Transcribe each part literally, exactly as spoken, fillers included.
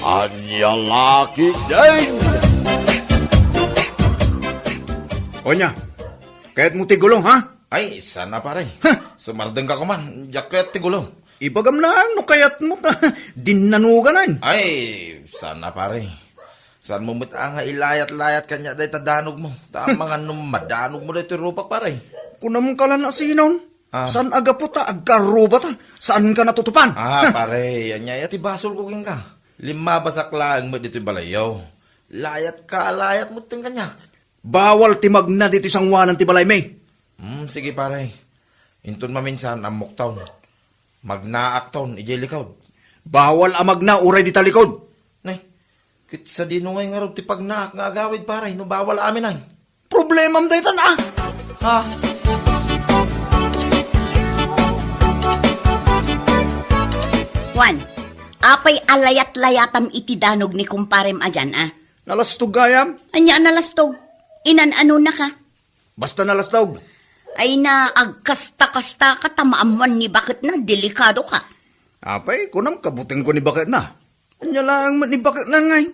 Ania la ketdin? Onya, kayatmo ti gulo, ha? Ay, saan a, pare. Huh! Sumardeng ka koma, diak kayat ti gulo. Ibagam laeng no kayatmo ta dinnanuganan. Ay, saan a, pare. Saanmo met a nga ilayat-layat kaniak dayta danogmo. Ta amangan no madanogmo daytoy rupak, pare. Kunam ka la no sinon. Ah. Saan a gapu ta agkaarrubata? Saanka natutupan? Ah, pare, ania aya ti basolko kenka? Limmabasak laeng met ditoy balayyo. Layatka a layat metten kaniak. Bawal ti magna ditoy sangoanan ti balaymi. Hmm, sige, pare. Inton maminsan, ammokton. Magnaakton idiay likod. Bawal a magna uray dita likod. Nay, ket sadino ngay ngarud ti pagnaak nga agawid, pare, no bawal amin ay? Problemam daytan, a. Ha? Juan, apay a layat-layatam iti danog ni kumparem a dian, a? Nalastog gayam. Ania a nalastog? Inan-anonaka? Basta nalastog. Ay na, agkasta-kastaka ta maammoan ni baketna, delikadoka. Apay, kunam kabutengko ni baketna. Ania laeng met ni baketna ngay?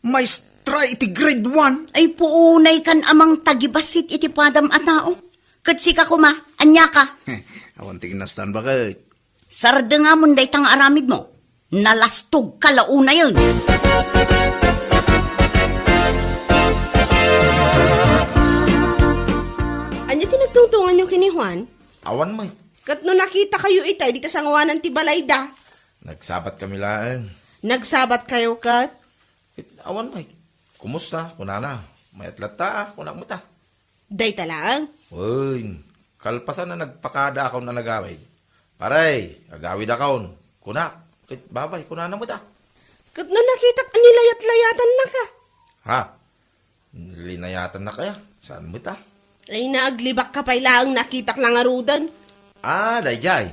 Maestra iti grade one. Ay, puunay kan amang tagibassit iti padam a tao. Ket sika koma, aniaka? Awan ti kinastan, baket. Sardengamon dayta nga aramidmo. Nalastogka la unayen. Ania ti nagtungtunganyo ken ni Juan? Awan met. Ket no nakitakayo itay dita sangoanan ti balayda? Nagsabatkami laeng. Nagsabatkayo ket? Ket awan met. Kumusta? Kunana. Mayat latta, a, kunak met, a. Dayta laeng? Wen, kalpasan a nagpakadaakon a nagawid. "Pare, agawidakon," kunak. Ket, "Babay," kunana met, a. Ket no nakitak a nilayat-layatannaka? Ha? Linayatannaka aya? Saan met, a? Ay, naaglibakka pay laeng nakitak la ngaruden. Ah, daydiay.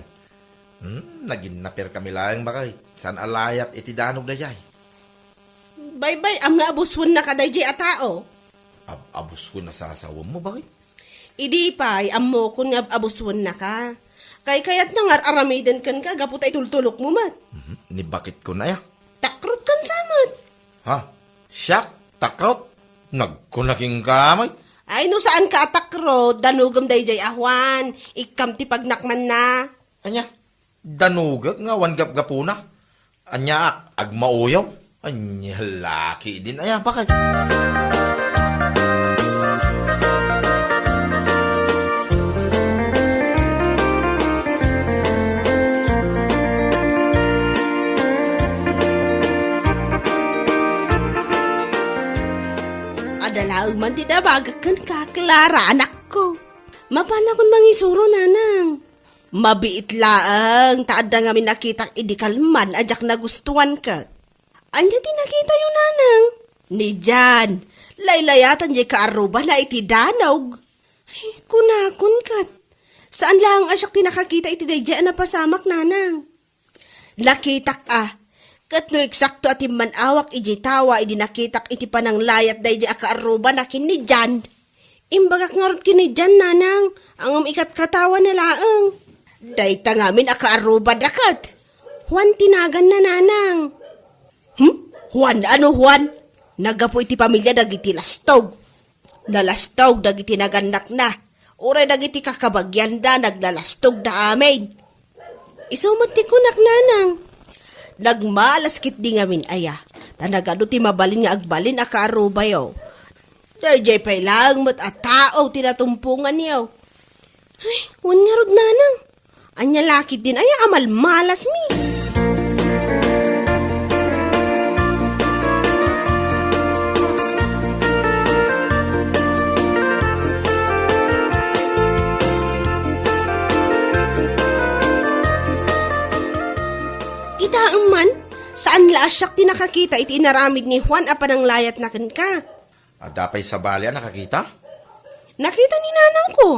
Hmm, naginnaperkami laeng, baket. Saan a layat iti danog daydiay? Baybay-am nga abuswennaka daydiay a tao. Ab-, abuswen a sasawemmo, baket? Idi pay, ammokon nga ab-, abuswennaka. Kaykayatna nga ar-aramiden kenka gapu ta itultulokmo met. Mhm. Ni baketkon aya? Takrot kan sa met. Ha? Siak? Takrot? Nagkuna kenka met. Ay, no saanka a takrot, danogem daydiay a Juan. Ikkam ti pagnakmanna. Ania? Danogek nga awan gapgapuna? Aniaak, agmauyong? Ania la ketdin aya, baket? Adda laeng man ti dabagek kenka, Clara, anakko. Mapanakon mangisuro, nanang. Mabiit laeng ta adda ngamin nakitak idi kalman a diak nagustuan ket. Ania ti nakitayo, nanang? Ni Jan. Laylayatan diay kaarrubana iti danog. Ay, kunakon ket. Saan laeng a siak ti nakakita iti daydiay a napasamak, nanang. Nakitak a. Ket no eksakto a timman-awak idiay tawa idi nakitak iti pananglayat daydiay a kaarrubana ken ni Jan. Imbagak ngarud ken ni Jan, nanang, ngem ikatkatawana laeng. Dayta ngamin a kaarrubada ket. Juan ti naganna, nanang. Hmm? Juan? Ano Juan? Naggapu iti pamilia dagiti lastog. Nalastog dagiti nagannakna. Uray dagiti kakabagianda, naglalastogda amin. Isu met ti kunak, nanang. Nagmalas ketdi ngamin aya, ta nagadu ti mabalin nga agbalin a kaarrubayo. Daydiay pay laeng met a tao ti natumponganyo. Ay, wen ngarud, nanang. Ania la ketdin aya a malmalasmi? Kitaem man, saan la a siak ti nakakita iti inaramid ni Juan a pananglayatna kenka. Adda pay sabali a nakakita? Nakita ni nanangko.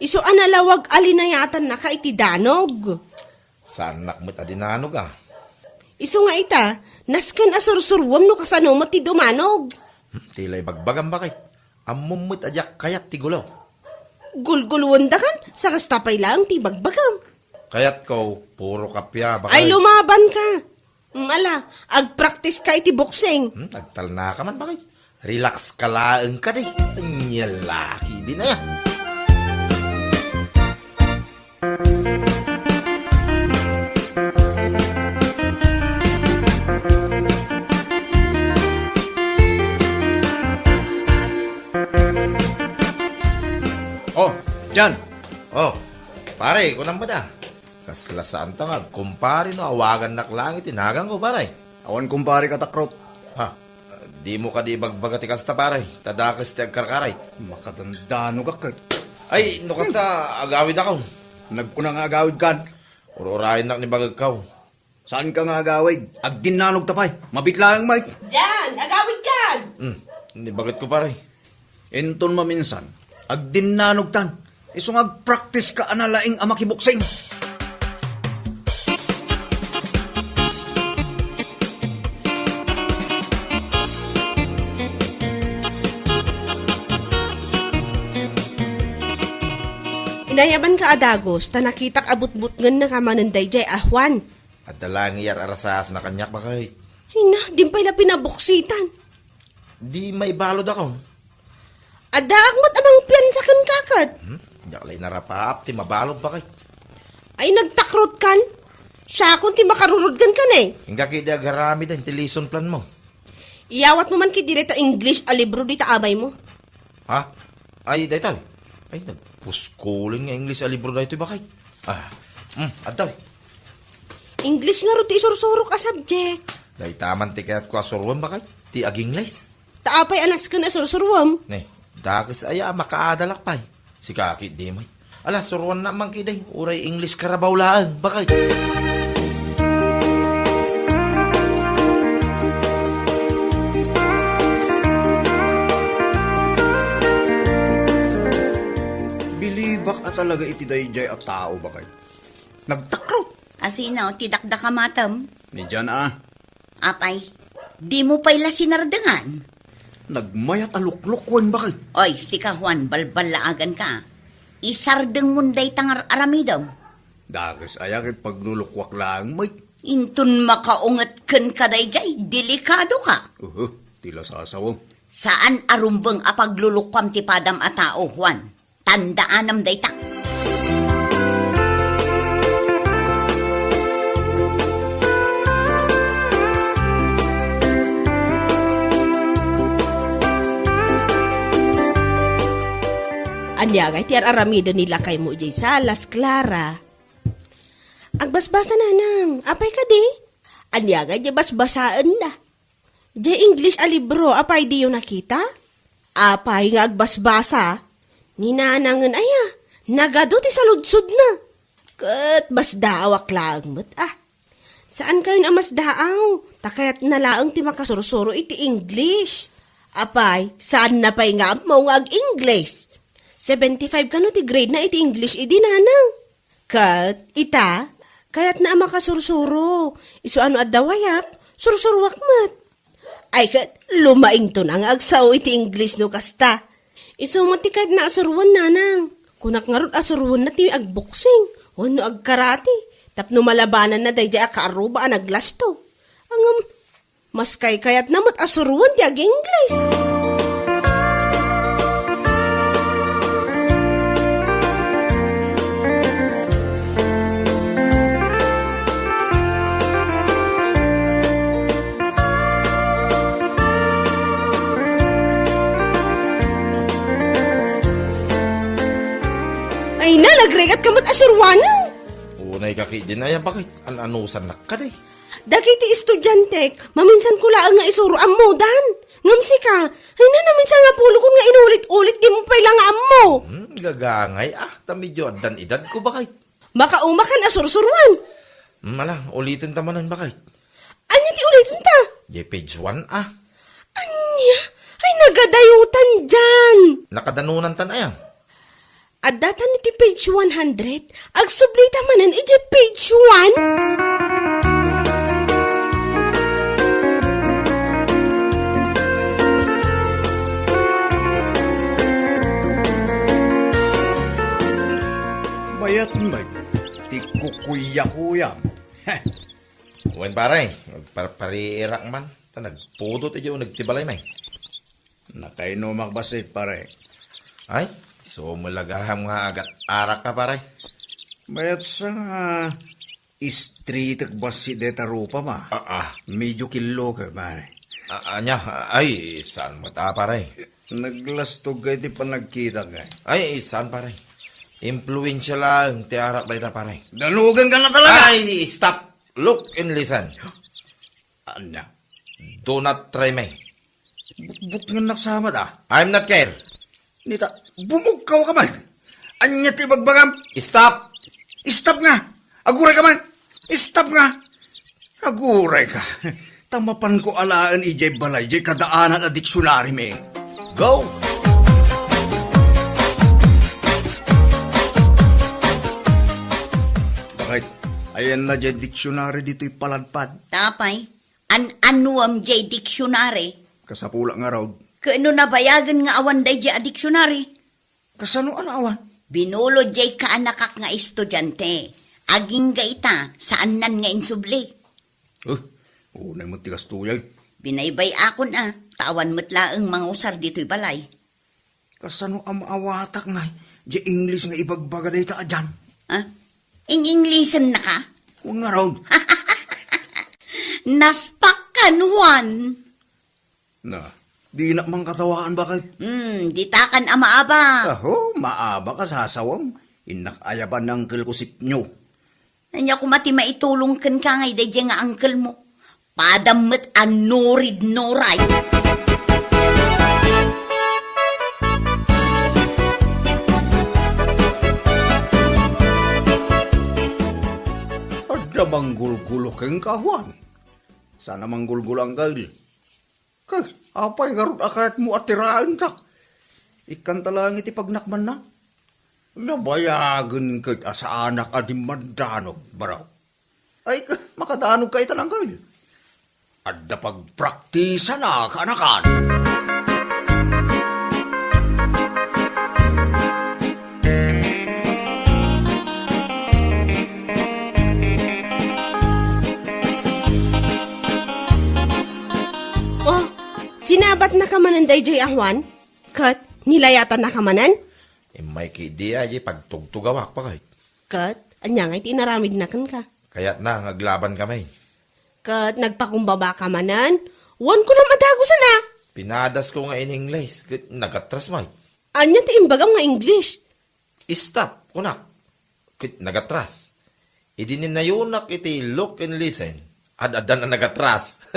Isu a nalawag a linayatannaka iti danog. Saannak met a dinanog, a. Isu nga ita, nasken a sursuruem no kasano met ti dumanog. Hmm, ti la ibagbagam, baket. Ammom met a diak kayat ti gulo. Gulguloendakan, sa kasta pay laeng ti ibagbagam. Kayatko, puro kappia, baket. Ay, lumabanka. Mm, Ala, agpraktiska iti boxing. Hmm, agtalnaka man, bakit? Relax ka laeng kadi. Ania la ketdin aya. Oh, John. Oh, pare, kunam met a. Kasla saanta nga agkumpare no awagannak laeng iti naganko, pare. Awan kumpare ka, Takrot. Ha? Dimo kadi ibagbaga ti kasta, pare. Ta dakes ti agkarkarit. Makadandanogak ket. Ay, no kasta, agawidakon. Nagkuna nga agawidkan. Ur-urayennak ni bagekko. Saanka nga agawid? Agdinnanogta pay. Mabiit laeng, Mike. Dian, agawidkan! Hmm, ni bagekko, pare. Inton maminsan, agdinnanogtan. Isu nga agpraktiska a nalaing a makiboksing. Inayabanka a dagus, ta nakitak a butbutngennaka manen daydiay a Juan. Adda laeng iyar-arasaasna kaniak, bakit? Ay na, din pay la pinaboksitan. Di maibaludakon. Addaak met a mangpiansa kenka ket. Hmm? Diak la inarapaap ti mabalud, bakit? Ay, nagtakrotkan? Siakon ti makarurod kenka, ne? Inka ketdi agaramiden ti lesson plan mo. Iyawatmo man ketdi dayta English a libro dita abaymo. Ha? Ay, daytoy. Ay, nagpuskulen nga English a libro daytoy, bakit? Ah, hmm, adtoy. English ngarud ti isursurok a subject. Dayta man ti kayatko a suroen, bakit? Ti ag-English. Ta apay a nasken a sursuruem? Ne, dakes aya a makaadalak pay. Sika ketdi met. Ala, suruannak man ketdi. Uray English Carabao laeng, bakit? Bilibak a talaga iti daydiay a tao, bakit? Nagtakrot. Asino ti dakdakamatem? Ni Jan a. Apay, dimo pay la sinardengan? Nagmayat a luklukuen, bakit? Oy, sika, Juan, balballaaganka. Isardengmon dayta nga ar-aramidem. Dakes aya ket paglulukuak laeng met. Inton makaunget kenka daydiay, delikadoka. Uhu, ti lasasawem. Saan a rumbeng a paglulukuam ti padam a tao, Juan. Tandaanam dayta. Ania ngay ti ar-aramiden ni lakaymo idiay salas, Clara? Agbasbasa, nanang. Apay kadi? Ania ngay ti basbasaenna? Diay English a libro, apay diyo nakita? Apay nga agbasbasa? Ni nanangen aya, nagadu ti saludsodna. Ket masdaawak laeng met, a. Saankayon a masdaaw, ta kayatna laeng ti makasursuro iti English. Apay, saanna pay nga ammo nga ag-English. Seventy-five kano ti grade na iti English idi, nanang? Ket ita, kayatna a makasursuro. Isu a no adda wayak, sursuroak met. Ay ket, lumaington a nga agsao iti English no kasta. Isu met ti kayatna a suroen, nanang. Kunak ngarud a suroenna ti agboksing wenno agkarate tapno malabananna daydiay a kaarruba a naglasto. Ngem, maskay kayatna met a suroen ti ag-English. Ay na, nagrigat ka met a suroen. Unay ka ketdin aya, bakit? An-anusannak kadi? Dagiti estudiantek, maminsan ko laeng nga isuro ammodan. Ngem sika, ay na, naminsan nga pulokon nga inulit-ulit, dimo pay la nga ammo. Hmm, gagangay, a, ta medio addan edadko, bakit? Makaumakan a sursuroen. Hmm, ala, uliten ta manen, bakit? Ania ti uliten ta? Diay page one, a. Ania? Ay, nagadayotan diay. Nakadanonantan aya? Adda tan iti page one hundred. Agsubli ta manen iti page one. Bayat met ti kukuyakuyam. Heh. Wen, pare, parpariirak man. Ta nagpudot idiay uneg ti balay, may. Nakainumak bassit, pare. Ay, isu met la gayam nga agat-arak ka, pare. Mayat sa nga istritek bassit deta rupa, ma. Ah, ah. Medyo killo ka, pare. Ah, ania? Ay, saan met a, pare? Naglastog ka iti panagkitak, eh. Ay, saan, pare? Impluensya laeng ti arak dayta, pare. Danugan ka na talaga! Ay, stop! Look and listen. Ania? Do not try me. Butbutngennak sa amat, ah. I'm not care. Nita, bumugkaw ka man. Ania ti ibagbagam? Stop! Stop nga! Aguray ka man! Stop nga! Aguray ka. Ta mapanko alaen idiay balay, diay kadaanan a diksionarimi. Go! Bakit? Ayanna diay diksionari ditoy paladpad. Apay, an-anuam diay diksionari? Kasapulak ngarud. Ket no nabayagen nga awan daydiay a diksionari? Kasano a naawan? Binulod diay kaanakak nga estudiante. Agingga ita, saannan nga insubli. Eh, unay met ti kastoyen. Binaybay-akon a, ta awan met laeng mangusar ditoy balay. Kasano a maawatak nga diay English nga ibagbaga dayta a Jan? Ah? Ing-Englishennaka? Wen ngarud. Naspak kan Juan. Na, dinak man katawaan, bakit? Hmm, ditakan a maaba. Aho, maaba ka, sasawam. Innak ayaban ni uncle ko sipnyo. Ania koma ti maitulong kenka nga daydiay nga uncle mo? Padam met a nurid nuray. Adda manggulgulo kenka, Juan. Saan a manggulgulo, uncle. Ket apay ngarud a kayatmo a tiraentak? Ikkanta laeng iti pagnakmanna. Nabayagen ket a saanak a dimmandanog, baro. Ay, ket makadanog ka ita, uncle. Adda pagpraktisan a kaanakan. Oh, sinabatnaka manen daydiay a Juan? Ket nilayatannaka manen? Immay ketdi a, diay pagtugtugawak, bakit? Ket ania ngay ti inaramidna kenka? Kayatna nga aglabankami. Ket nagpakumbabaka manen? Wen kunam a dagusen a! Pinadasko nga in-English, ket nagatras met. Ania ti imbagam nga English? Stop, kunak. Ket nagatras. Idi ninayonak iti look and listen, ad-addan a nagatras.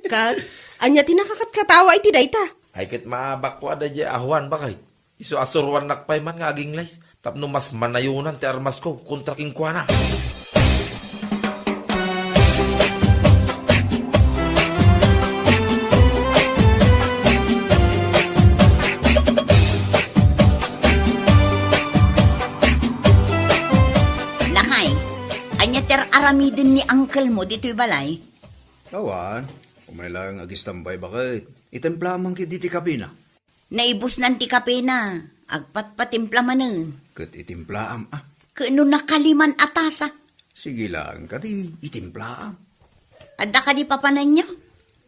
Ket, ania ti nakakatkatawa iti dayta? Ay, ket maabakko a daydiay a Juan, bakit? Isu a suruannak pay man nga ag-English, tapno mas manayonan ti armasko kontra kenkuana. Lakay, ania ti ar-aramiden ni uncle mo ditoy balay? Awan, umay laeng agistambay, bakit? Itemplaam man ketdi ti kapena. Naibusnan ti kapena, agpatpatimpla manen. Ket itimplaam, a. Ket no nakaliman a tasa? Sige laeng kadi, itimplaam. Adda kadi papananyo?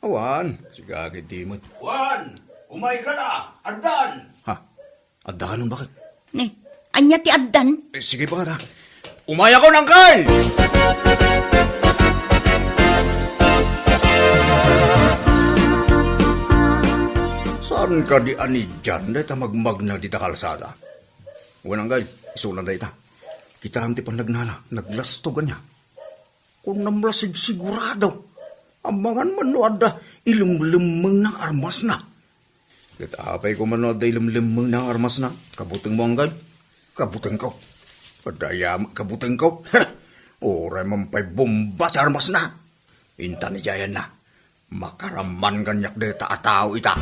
Awan, sika ketdi met. Juan, umayka la, addan! Ha? Adda kanon, bakit? Ni, ania ti addan? Eh, sige, bakit, ha? Umayakon, uncle! Saan kadi a ni Jan dayta magmagna dita kalsada? Wen, uncle, isuna dayta. Kitaem ti pannagnana, naglastog ania. Kunam la sigsigurado. Amangan man no adda ilemlemmengna nga armasna. Ket apay koma no adda ilemlemmengna nga armasna? Kabutengmo, uncle? Kabutengko. Adda aya met kabutengko. Uray man pay bomba ti armasna. Intan idiayanna. Makaraman kaniak dayta a tao ita.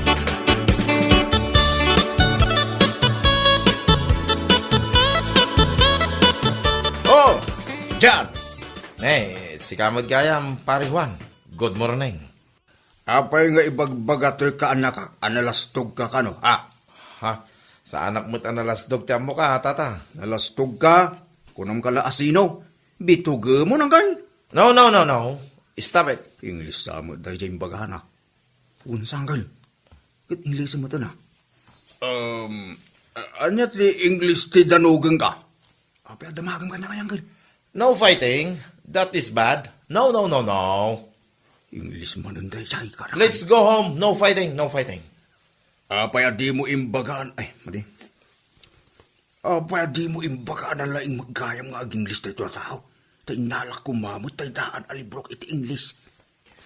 Oh, Jan! Ne, sika met gayam, Pare Juan. Good morning. Apay nga ibagbaga toy kaanakak a nalastogka kano, ha? Ha? Saanak met a nalastog ti ammoka, tata. Nalastogka? Kunamka la a sino? Bitugemon, uncle? No, no, no, no. Stop it. English sa met daydiay imbagana. Wen, sangkal. Ket English met na. Um, a-, ania ti English ti danugengka? Apay a damagem kaniak, angkel? No fighting. That is bad. No, no, no, no. English manen daydiay, karan. Let's go home. No fighting, no fighting. Apay a dimo imbagaan, ay, madi. Apay a dimo imbagaan a laing gayam nga ag-English daytoy a tao? Ta innalak koma met tay daan a librok iti English.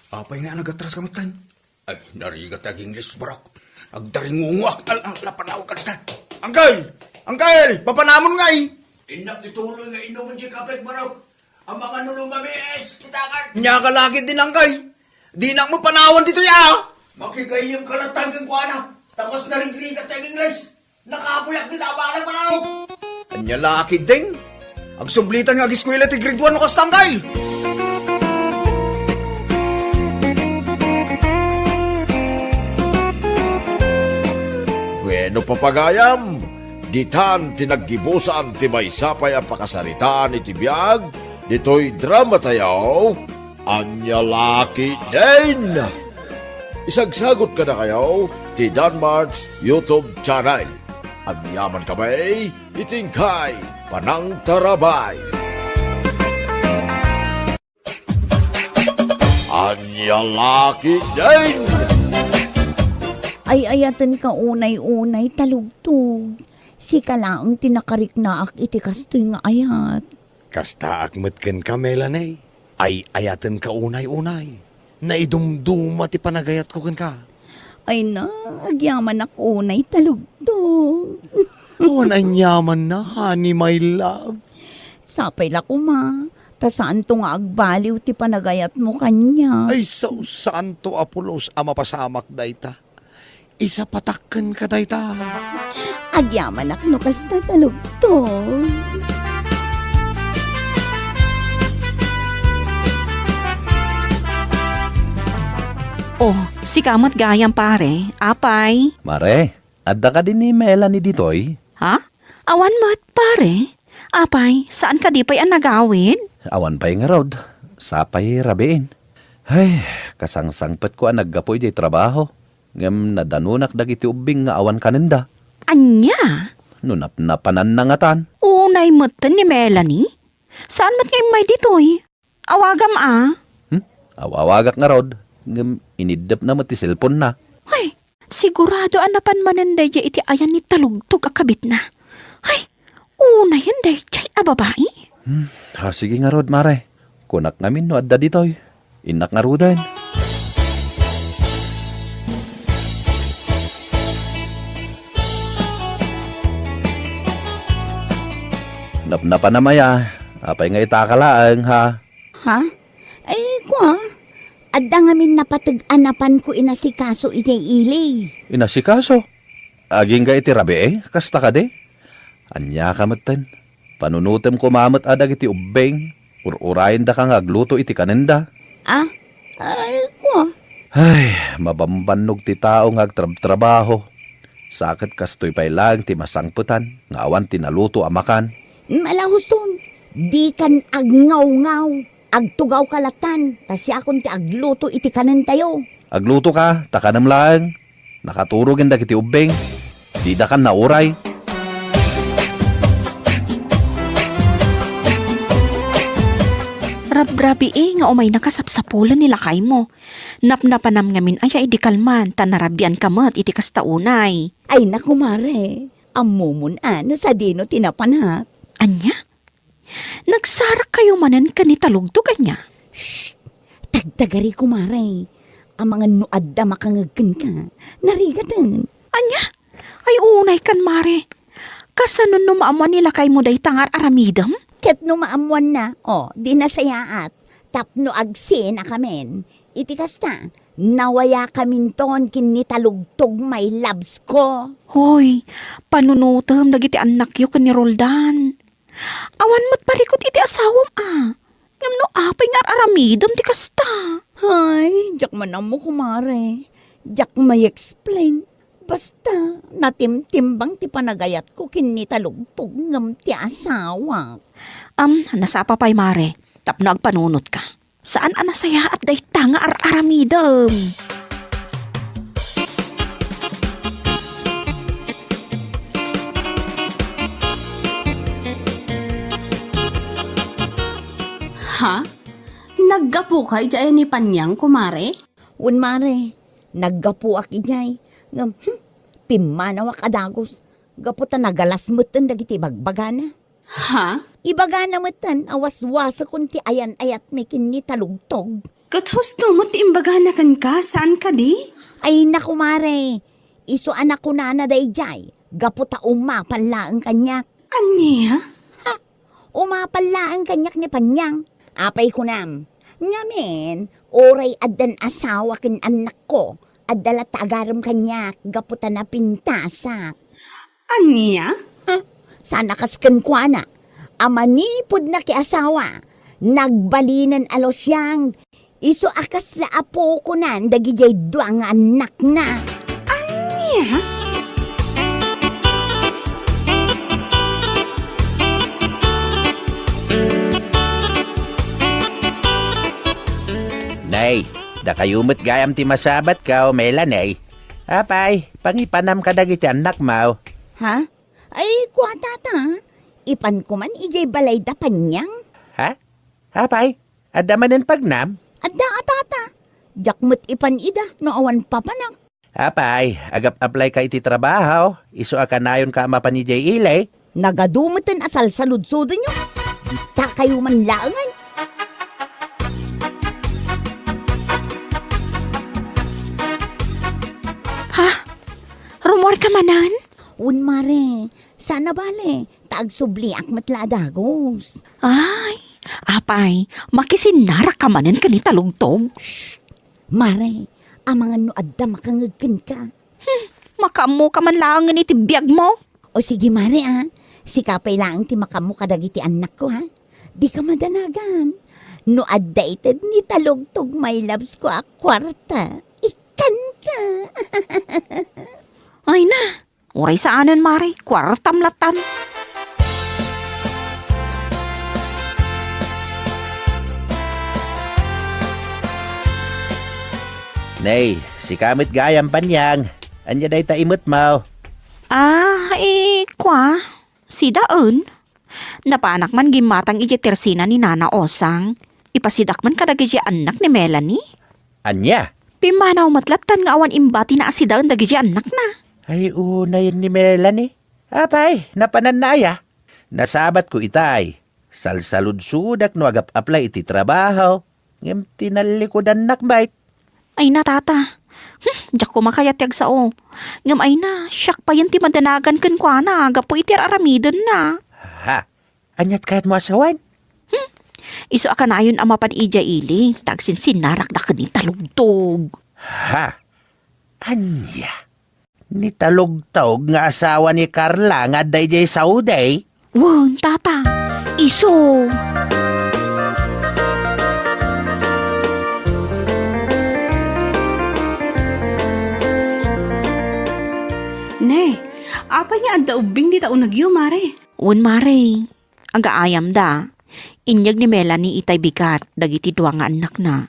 Apay nga nagatraska metten? Ay, narigat ti ag-English, barok. Agdaringungoak. Al-, al-, napanawag ka, Angkel! Angkel! Papanamon ngay! Innak ituloy nga inumen ti kapet, barok. Amangan no lumamis, kita ka. Nia ka lagi din, Angkel. Dinak mo panawan ditoy, a! Makigayyem ka latta kenkuana. Ta kas narigrigat ti ag-English. Nakapuyak ti tabangan, manok! Ania la ketdin? Agsublitan nga ageskuela ti grade one no kasta, angkel! Bueno, papagayam, ditan ti naggibusan ti maysa pay a pakasaritaan iti biag ditoy drama tayo. Ania la ketdin? Isagsagot kadakayo ti Danmart's YouTube channel. Agyaman kami iti inkay panangtarabay. Ania la ketdin? Ay-ayatenka unay-unay, Talugtog. Sika laeng ti nakariknaak iti kastoy nga ayat. Kastaak met kenka, Melanie. Ay-ayatenka unay-unay. Naidumduma ti panagayatko kenka. Ay na, agyamanak unay, Talugtog. Awan aniamanna, honey, my love. Sapay la koma, ta saanto nga agbaliw ti panagayatmo kaniak. Ay, sao, saanto a pulos a mapasamak dayta. Isapatak kenka dayta. Agyamanak no kasta, Talugtog. Oh, sika met gayam, pare. Apay? Mare, adda kadi ni Melanie ditoy? Ha? Awan met, pare. Apay, saan kadi pay a nagawid? Awan pay ngarud. Sapay rabiin. Ay, kasangsangpetko a naggapu idiay trabaho. Ngem nadanonak dagiti ubbing nga awan kanenda. Ania? No napnapananna ngatan. Unay metten ni Melanie? Saan met nga immay ditoy? Awagam a. Hmm? Aw-awagak ngarud, ngem iniddepna met ti cellphone-na. Ay, sigurado a napan manen daydiay iti ayan ni Talugtog a kabitna. Ay, unayen daydiay a babai. Hmm, ah, sige ngarud, mare. Kunak ngamin no adda ditoy. Innak ngaruden. Napnapanam aya, apay nga itaka laeng, ha? Ha? Ay, kua, adda ngamin napateg a napanko inasikaso idiay ili. Inasikaso? Agingga iti rabii, kasta kadi? Ania ka metten? Panunotem koma met a dagiti ubbing, ur-urayendaka nga agluto iti kanenda. Ah? Ay, kua. Ay, mabambannog ti tao nga agtrabtrabaho. Sa ket kastoy pay laeng ti masangpetan nga awan ti naluto a makan. Mm, ala, Huston, dikan agngawngaw. Agtugawka lattan, ta siakon ti agluto iti kanentayo. Aglutoka, ta kanem laeng. Nakaturogen dagiti ubbing. Didakan nauray. Rabrabii nga umaynaka sapsapulen ni lakaymo. Napnapanam ngamin aya idi kalman, ta narabianka met iti kasta unay. Ay, naku, mare. Ammomon a no sadino ti napanak. Ania? Nagsarakkayo manen ken ni Talugtog, ania? Shh! Tagtagari, kumare. Amangan no adda makangeg kenka, narigaten. Ania? Ay, unay kan, mare. Kasano no maammuan ni lakaymo dayta nga ar-aramidem? Ket no maammuanna, o, di nasayaat. Tapno agsinakamin. Iti kasta, nawayakaminton ken ni Talugtog, my loves ko. Hoy, panunotem dagiti annakyo ken ni Roldan. Awan met parikut iti asawam a. Ngem no apay nga ar-aramidem ti kasta? Ay, diak man ammo, kumare. Diak ma-explain. Basta, natimtimbang ti panagayatko ken ni Talugtog ngem ti asawak. Am, nasapa pay, mare, tapno agpanunotka. Saan a nasayaat dayta nga ar-aramidem. Ha? Naggapuka idiay ni Panyang, kumare? Wen, mare, naggapuak idiay. Ngem, hmm, pimmanawak a dagus. Gapu ta nagalas metten dagiti ibagbagana. Ha? Ibagana metten a waswasekon ti ayan-ayatmi ken ni Talugtog. Ket husto met ti imbagana kenka, saan kadi? Ay, naku, mare. Isu a nakunana daydiay, gapu ta umapal laeng kaniak. Ania? Ha? Umapal laeng kaniak ni Panyang. Apay kunam? Ngamin, uray addan asawa ken annakko, adda latta agarem kaniak gapu ta napintasak. Ania? Huh? Saan a kas kenkuana a manipud nakiasawa, nagbalinen a lusiang, isu a kasla apokonan dagidiay dua nga annakna. Ania? Nay, dakayo met gayam ti masabatko, Melanie. Apay, pangipanam kadagiti annakmo. Ha? Ay, kua, tata. Ipanko man idiay balay da Panyang. Ha? Apay, adda manen pagnam? Adda a, tata. Diak met ipan ida no awan papanak. Apay, agap-applyka iti trabaho, isu a kanayonka a mapan idiay ili? Nagadu meten a salsaludsodenyo. Ditakayo man laengen. Ha? Rummuarka manen? Wen, mare. Saan a bale, ta agsubliak met la a dagus. Ay, apay, makisinnarakka manen ken ni Talugtog? Shh! Mare, amangan no adda makangeg kenka. Hmm, makaammoka man laengen iti biagmo. O sige, mare, a. Sika pay laeng ti makaammo kadagiti annakko, ha? Dika madanagan. No adda ited ni Talugtog, my loves ko a kuarta, ikkanka. Ay na, uray saanen, mare, kuartam lattan. Nay, sika met gayam, Panyang. Ania dayta imetmo? Ah, eh, kua, sidaen. Napanak man gimmatang idiay tersina ni Nana Osang. Ipasidak man kadagiti annak ni Melanie. Ania? Pimmanaw met lattan nga awan imbatina a sidaen dagiti annakna. Ay, unayen ni Melanie. Apay, napananna aya? Nasabatko itay. Salsaludsodak no agap-apply iti trabaho. Ngem tinallikudannak met. Ay na, tata. Hmm, diak koma kayat ti agsao. Ngem ay na, siak payen ti madanagan kenkuana gapu iti ar-aramidenna. Ha? Aniat kayatmo a sawen? Hmm, isu a kanayon a mapan idiay ili, ta agsinsinnarakda ken ni Talugtog. Ha? Ania? Ni Talugtog nga asawa ni Carla nga adda idiay Saudi? Wen, tata. Isu. Ne, apay nga adda ubbing dita unegyo, mare? Wen, mare. Agaayamda. Inyeg ni Melanie itay bigat dagiti dua nga annakna.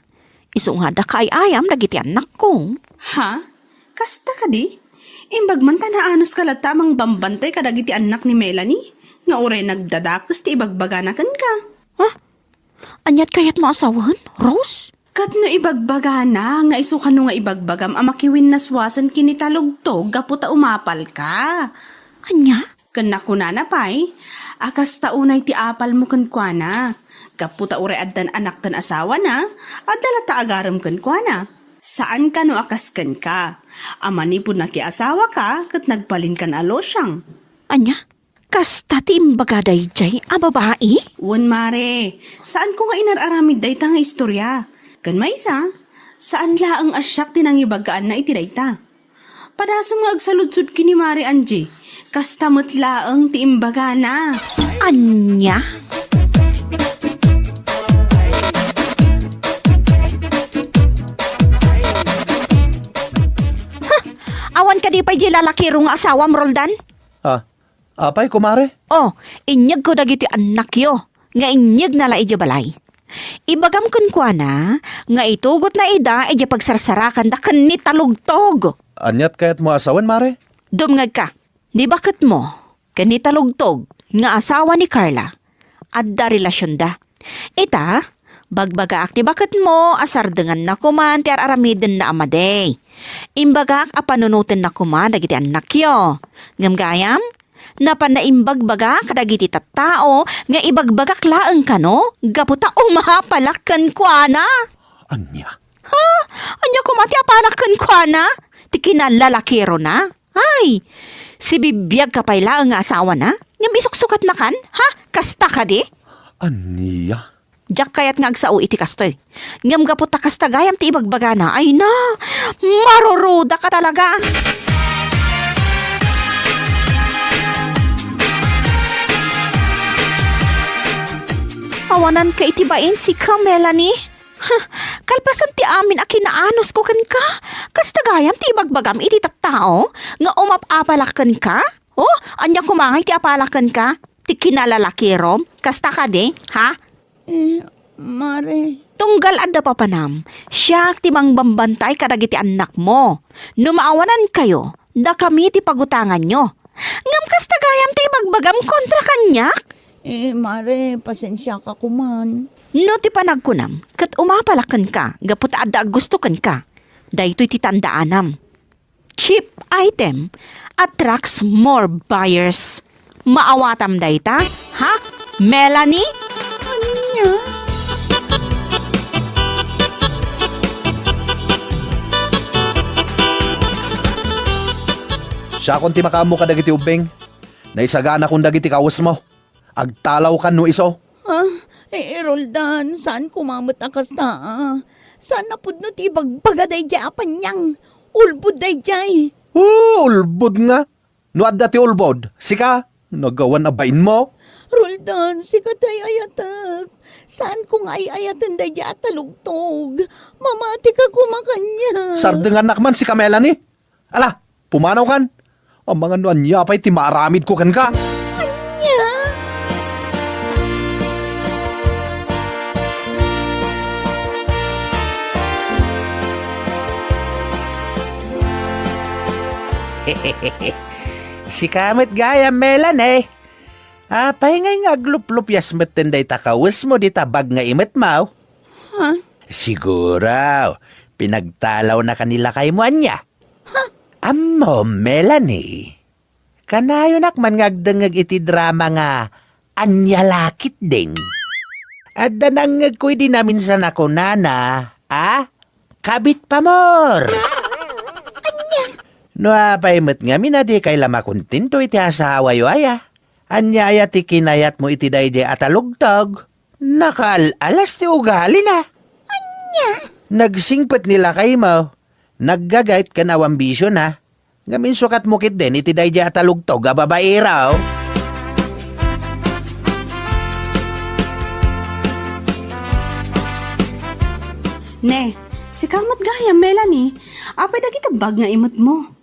Isu nga adda kaay-ayam dagiti annakko. Ha? Kasta kadi? Imbag man ta naanuska latta a mangbambantay kadagiti annak ni Melanie, nga uray nagdadakes ti ibagbagana kenka. Ha? Aniat kayatmo a sawen, Rose? Ket no ibagbagana nga isu kano nga ibagbagam a makiwinnaswasen ken ni Talugtog gapu ta umapalka. Ania? Ken nakunana pay a kasta unay ti apalmo kenkuana. Gapu ta uray addan anak ken asawana, adda latta agarem kenkuana. Saan kano a kas kenka, a manipud nakiasawaka ket nagbalinkan a lusiang. Ania? Kasta ti imbaga daydiay a babai? Wen, mare. Saanko nga inar-aramid dayta nga istorya. Ken maysa, saan laeng a siak ti nangibagaanna iti dayta. Padasem nga agsaludsod ken ni Mare Angie, kasta met laeng ti imbagana. Ania? Ha! Awan kadi pay di lalakiro nga asawam, Roldan? Ah, apay, kumare? Oh, inyegko dagiti annakyo nga inyegna la idiay balay. Ibagam kenkuana nga itugotna ida idiay pagsarsarakanda ken ni Talugtog. Aniat kayatmo a sawen, mare? Dumngegka, ni baketmo ken ni Talugtog nga asawa ni Carla, adda relasionda. Ita, bagbagaak ti baketmo a sardenganna koman ti ar-aramidenna a madi. Imbagak a panunotenna koma dagiti annakyo. Ngem gayam, napanna imbagbaga kadagiti tattao nga ibagbagak laeng kano gapu ta umapalak kenkuana. Ania? Ha? Ania koma ti apanak kenkuana? Ti kinallalakirona? Ay, sibibiagka pay laeng nga asawana? Ngem isuksukatnakan? Ha? Kasta kadi? Ania? Diak kayat nga agsao iti kastoy. Ngem gapu ta kasta gayam ti ibagbagana, ay na, marurudaka talaga. Awananka iti bain sika, Melanie. Huh, kalpasan ti amin a kinaanosko kenka, kasta gayam ti ibagbagam iti tattao nga umap-apalak kenka? Oh, ania koma ngay ti apalak kenka? Ti kinalalakirom? Kasta kadi, ha? Eh, mare. Tunggal adda papanam, siak ti mangbambantay kadagiti annakmo. No maawanankayo, dakami ti pagutanganyo. Ngem kasta gayam ti ibagbagam kontra kaniak? Eh, mare, pasensiaka koman. No ti panagkunam, ket umapalak kenka gapu ta adda aggusto kenka. Daytoy ti tandaanam. Cheap item attracts more buyers. Maawatam dayta, ha, Melanie? Ania? Siakon ti makaammo kadagiti ubbing. Naisaganakon dagiti kawesmo. Agtalawkan no isu. Ah, eh, Roldan, saan koma met a kasta, ah. Saan a pudno ti ibagbaga daydiay a paniang. Ulbod daydiay. Oh, ulbod nga. No adda ti ulbod, sika, nagawan a bainmo. Roldan, sika ti ay-ayatek. Saan ko nga ay-ayaten daydiay a talugtog. Mamatika koma kaniak. Sardengannak man sika, Melanie. Ala, pumanawkan. Amangan no ania pay ti maaramidko kenka. Ania? Sika met gayam, Melanie. Apay ngay nga agluplupias metten dayta kawesmo dita bag nga imetmo? Ha? Siguro, pinagtalawnaka ni lakaymo ania? Ha? Ammom, Melanie, kanayonak man nga agdengngeg iti drama nga Ania La Ketdin? Adda nangngegko idi naminsan a kunana, a? Kabit pamor! Ania? No apay met ngamin a dikay la makontento iti asawayo aya? Ania aya ti kinayatmo iti daydiay a talugtog? Nakaal-alas ti ugalina. Ania? Nagsingpet ni lakaymo. Naggagait ken awan bisiona. Ngem insukatmo ketdin iti daydiay a talugtog a babaero. Ne, sika met gayam, Melanie. Apay dagita bag nga imetmo?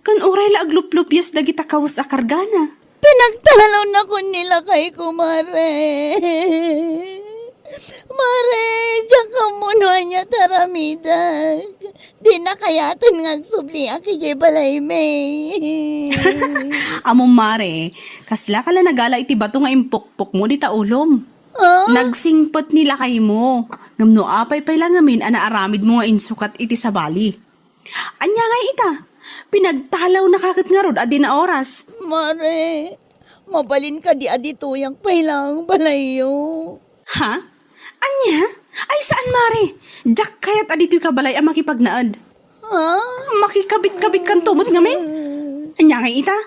Ken uray la agluplupias dagita kawes a kargana. Pinagtalawnakon ni lakayko, mare. Mare, diak ammo no ania ti aramidek. Dina kayaten nga agsubliak idiay balaymi. Ammom, mare, kaslaka la nagala iti bato nga impukpokmo dita ulom. Ah? Nagsingpet ni lakaymo. Ngem no apay pay la ngamin a naaramidmo nga insukat iti sabali? Ania ngay ita? Pinagtalawnaka ket ngarud a dina oras. Mare, mabalin kadi a ditoyak pay laeng balayyo? Ha? Ania? Ay, saan, mare. Diak kayat a ditoyka balay a makipagnaed. Ha? Makikabit-kabitkanto met ngamin? Ania ngay ita?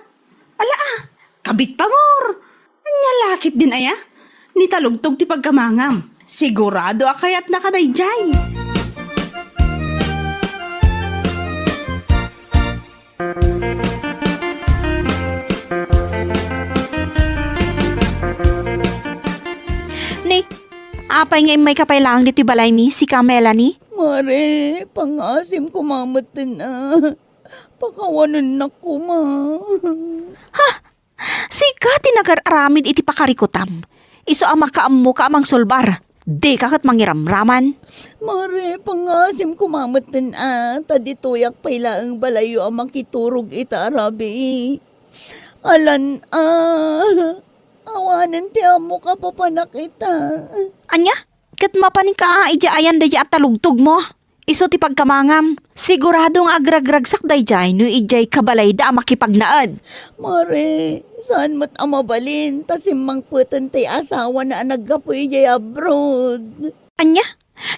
Ala, ah, kabit pamor! Ania la ketdin aya? Ni talugtog ti pagkamangam. Sigurado a kayatnaka daydiay. Ni, apay nga immayka pay laeng ditoy balaymi, sika, Melanie? Mare, pangngaasim koma metten a. Pakawanennak koma. Ha? Sika ti nagar-aramid iti pakarikutam. Isu a makaammoka a mangsulbar. Dika ket mangiramraman. Mare, pangngaasim koma metten a, ta ditoyak pay laeng balayyo a makiturog ita a rabii. Alan a, awanen ti ammok a papanak ita. Ania? Ket mapanen ka a idiay ayan daydiay a talugtogmo? Isu ti pagkamangam. Sigurado nga agragragsak daydiay no idiay kabalayda a makipagnaed. Mare, saan met a mabalin ta simmangpeten ti asawana a naggapu idiay abroad. Ania?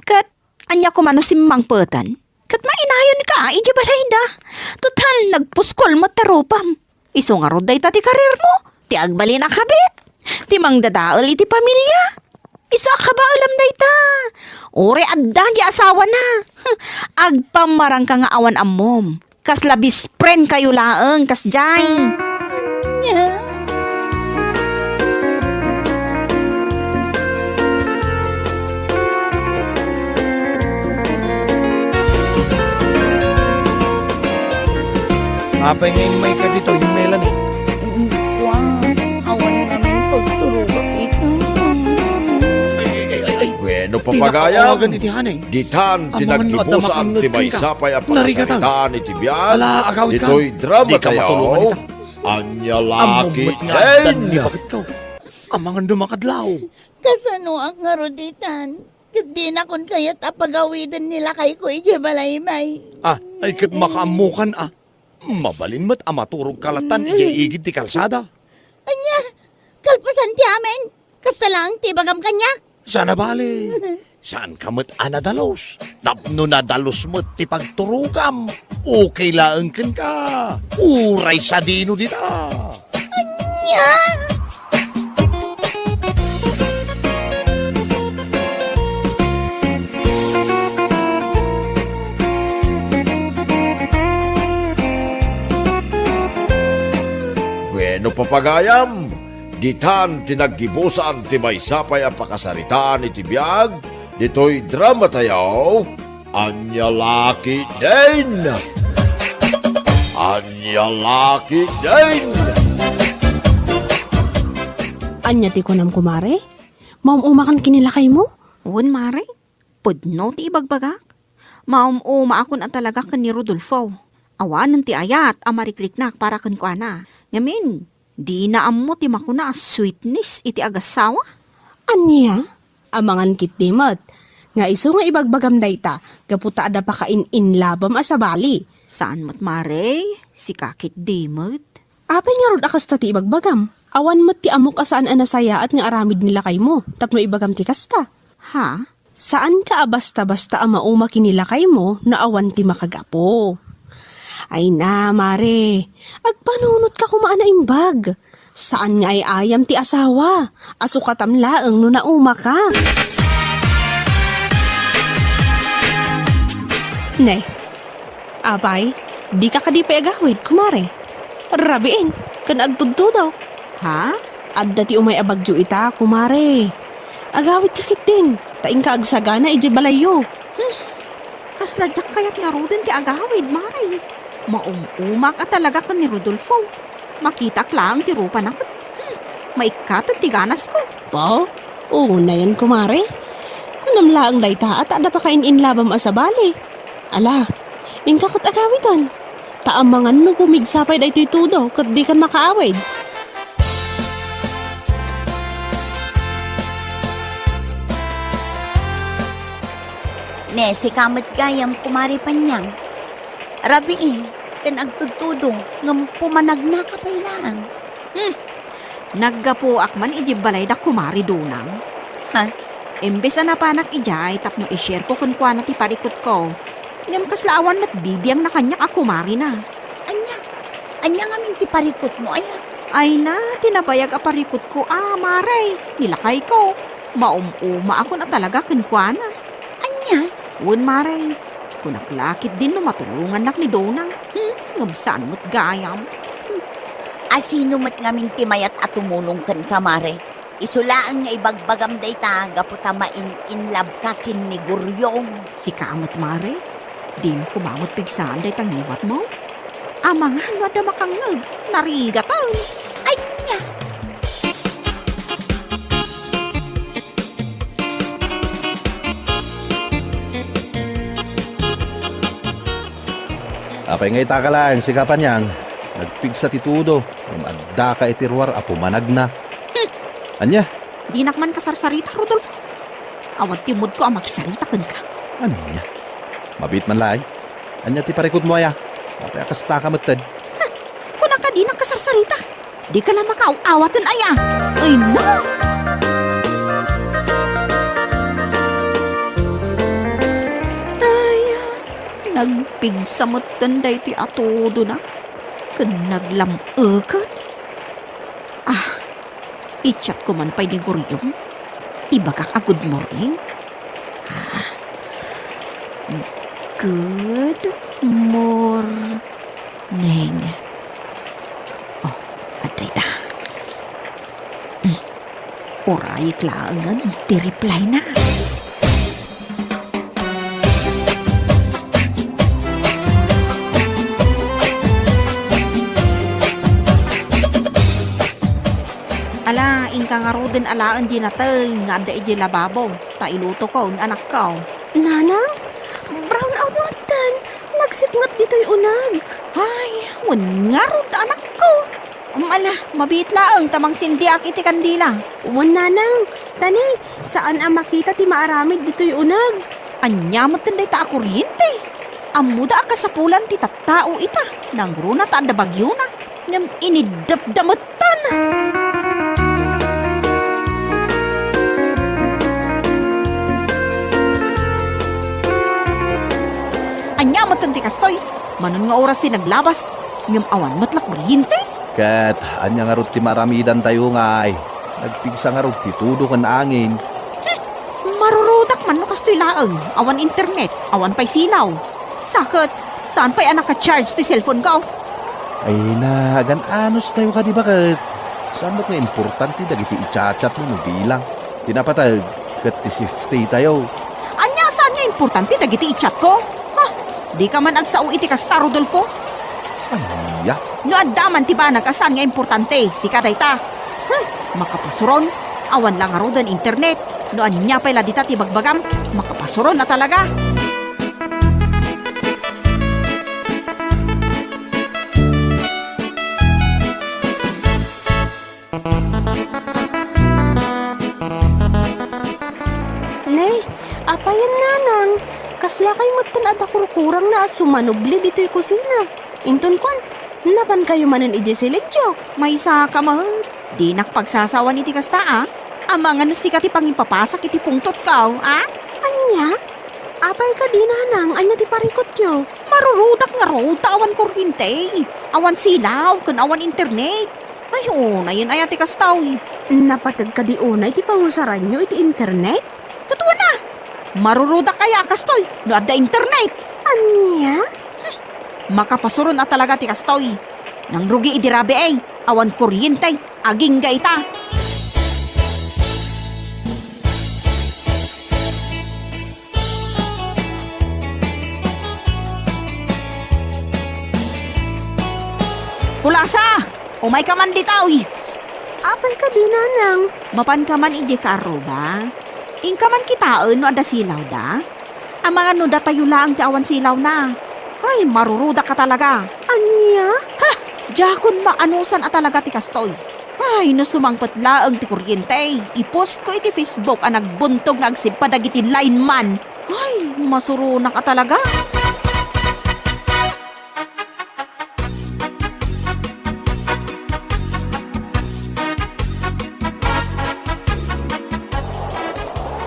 Ket ania koma no simmangpeten? Ket mainayonka idiay balayda. Total, nagpuskol met ti rupam. Isu ngarud dayta ti kariermo, ti agbalin a kabit, ti mangdadael iti pamilia. Isu a kabaelam dayta. Uray adda ti asawana. Agpammarangka nga awan ammom. Kasla best friend kayo laeng, kasdiay. Ania? Apay nga immayka ditoy, Melanie? Wow, awan ngamin pagturogak ita. Ay, ay, ay, ay, ay. Bueno, papagayam. Tinakawagan iti hanay. Ditan ti naggibusan ti maysa pay a pakasaritaan iti biag. Ala, agawidkan. Ditoy drama tayo. Ania la ketdin? Amangan no makadlaw. Kasanoak ngarud ditan? Ket dinakon kayat a pagawiden ni lakayko idiay balaybay. Ah, ay ket makaammokan a. Mabalin met a maturogka latta idiay igid ti kalsada. Ania? Kalpasan ti amin? Kasta laeng ti ibagam kaniak? Saan a bale. Saanka met a nadalus. Tapno nadalus met ti pagturogam. Okay laeng kenka. Uray sadino dita. Ania? Bueno, papagayam, ditan ti naggibusan ti maysa pay a pakasaritaan iti biag ditoy drama tayo. Ania la ketdin? Ania la ketdin? Ania ti kunam, kumare? Maum-umakan ken ni lakaymo? Wen, mare. Pudno ti ibagbagak. Maum-umaakon a talaga ken ni Rodolfo. Awanen ti ayat a marikriknak para kenkuana. Ngamin, dina ammo ti makuna a sweetness iti agasawa. Ania? Amangan ketdi met nga isu nga ibagbagam dayta gapu ta adda pakain-inlabam a sabali. Saan met, mare, sika ketdi met. Apay ngarud a kasta ti ibagbagam? Awan met ti ammok a saan a nasayaat nga aramid ni lakaymo tapno ibagam ti kasta. Ha? Saanka a basta-basta a mauma ken ni lakaymo no awan ti makagapu. Ay na, mare, agpanunotka koma a naimbag. Saan nga ay-ayam ti asawa a sukatam laeng no naumaka. Ne, apay, dika kadi pay agawid, kumare? Rabiin, ken agtudtudo. Ha? Adda ti umay a bagyo ita, kumare. Agawidka ketdin, ta inka agsagana idiay balayyo. Hmm. Kasla diak kayat ngaruden ti agawid, mare. Maum-umak a talaga ken ni Rodolfo. Makitaak laeng ti rupana ket, hmm, maikkaten ti ganasko. Ba? Unayen, kumare. Kunam laeng dayta a ta adda pakain-inlabam a sabali. Ala, inka ket agawiden. Ta amangan no pumigsa pay daytoy tudo ket dikan makaawid. Ne, sika met gayam, Kumare Panyang. Rabiin, ken agtudtudo, ngem pumanagnaka pay laeng. Hmm. Naggapuak man idiay balay da Kumare Donang. Ha? Imbes a napanak idiay tapno i-share ko kenkuana ti parikutko, ngem kasla awan met bibiangna kaniak a kumarena. Ania? Ania ngamin ti parikutmo, aya? Ay na, ti nabayag a parikutko a, mare, ni lakayko. Maum-umaakon a talaga kenkuana. Ania? Wen, mare. Kunak la ketdin no matulongannak ni Donang. Hmm, ngem saan met gayam. Hmm. Asino met ngamin ti mayat a tumulong kenka, mare? Isu laeng nga ibagbagam dayta gapu ta main-inlabka ken ni Guryong. Sika met, mare? Dimo koma met pigsaan dayta ngiwatmo? Amangan no adda makangngeg, narigaten. Ania? Apay nga itaka laeng, sika Panyang? Nagpigsa ti tudo, ngem addaka iti ruar a pumanagna. Hmm. Ania? Dinak man kasarsarita, Rodolfo. Awan ti moodko a makisarita kenka. Ania? Mabiit man laeng. Ania ti parikutmo aya? Apay a kastaka metten? Huh! Kunaka dinak kasarsarita. Dika la makaaw-awaten aya. Ay, no! Ay, nagpigsa metten daytoy a tudona ken naglam-eken. Ah, i-chat ko man pay ni Gurium. Ibagak a good morning. Ah, good morning. Oh, adda ita. Mm. Urayek laengen ti reply na. Ala, inka ngaruden alaen di nateng nga adda idiay lababo, ta ilutokon, anakko. Nanang, brown out metten. Nagsipnget ditoy uneg. Ay, wen ngarud, anakko. Um, ala, mabiit laeng ta mangsindiak iti kandila. Wen, nanang, tani, saan a makita ti maaramid ditoy uneg. Ania metten dayta a kuryente? Ammoda a kasapulan ti tattao ita, nangruna ta adda bagiona, ngem iniddepda metten. Ania metten ti kastoy? Manon nga oras ti naglabas, ngem awan met la kuryente? Ket ania ngarud ti maaramidantayo ngay? Nagpigsa ngarud ti tudo ken angin. Hmm, marurudak man no kastoy laeng, awan internet, awan pay silaw. Sa ket, saan pay a naka-charge ti cellphone ko? Ay, nagan-anos tayo kadi baket. Saan met nga importante dagiti i-chat-chat mo no bilang ti napateg ket ti safety tayo. Ania saan nga importante dagiti i-chat ko? Ha? Dika man agsao iti kasta, Rodolfo? Ania? No adda man ti banag a saan nga importante, sika dayta. Huh, makapasuron. Awan la ngaruden internet. No ania pay la dita ti bagbagam, makapasuron a talaga. Ne, apayen, nanang, kaslakay metten a dakurkurangna a sumanubli ditoy kusina. Inton kuan, napankayo manen idiay silityo. Maysaka met. Dinak pagsasawan iti kasta, a. Amangan no sika ti pangipapasak iti pungtotko, a? Ania? Apay kadi, nanang, ania ti parikutyo? Marurudak ngarud ta awan kuryente, awan silaw, ken awan internet. Ay, unayen aya ti kastoy. Napateg kadi unay ti pangusaranyo iti internet? Ket wen a, marurudak aya a kastoy no adda internet? Ania? Hmm, makapasuron a talaga ti kastoy. Nangrugi idi rabii, awan kuryente, agingga ita. Kulasa! Umayka man ditoy! Apay kadi, nanang? Mapanka man idiay kaarruba? Inka man kitaen no adda silawda? Amangan no datayo laeng ti awan silawna. Ay, marurudak a talaga. Ania? Ha! Diakon maanusan a talaga ti kastoy. Ay, no sumangpet laeng ti kuryente, i-post ko iti Facebook a nagbuntog nga agsippa dagiti lineman. Ay, masuronak a talaga.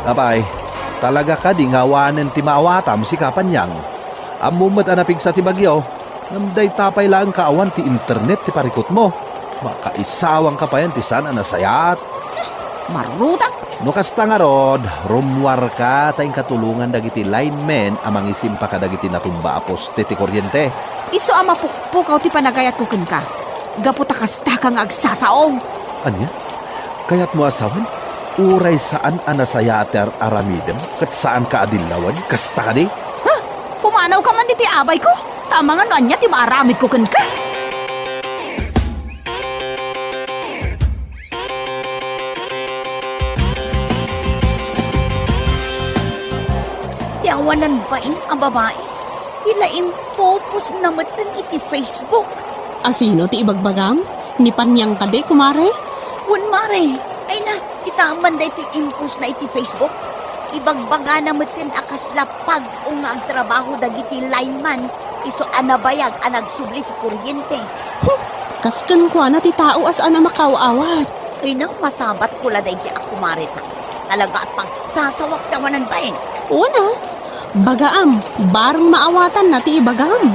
Apay, talaga kadi nga awanen ti maawatam, sika Panyang? Ammom met a napigsa ti bagyo, ngem dayta pay laeng nga awan ti internet ti parikutmo. Makaisawangka payen ti saan a nasayaat. Marurudak! No kasta ngarud, rummuarka ta inka tulongan dagiti linemen a mangisimpa kadagiti natumba a poste ti kuryente. Isu a mapukpukaw ti panagayatko kenka, gapu ta kastaka nga agsasao. Ania? Kayatmo a sawen? Uray saan a nasayaat ti ar-aramidem ket saanka a dillawen, kasta kadi? Ha? Pumanawka man ditoy abayko, ta amangan no ania ti maaramidko kenka. Ti awanan bain a babai, Ti la impopostna metten iti Facebook. A sino ti ibagbagam? Ni Panyang kadi, kumare? Wen, mare. Ay na, kitaem man daytoy impostna iti Facebook. Ibagbagana metten a kasla pag-o nga agtrabaho dagiti lineman, isu a nabayag a nagsubli ti kuryente. Huh! Kas kenkuana ti tao a saan a makaaw-awat. Ay na, masabatko la daydi a kumareta. Talaga a pagsasawak ti awanan bain. Una, bagaam, bareng maawatanna ti ibagam.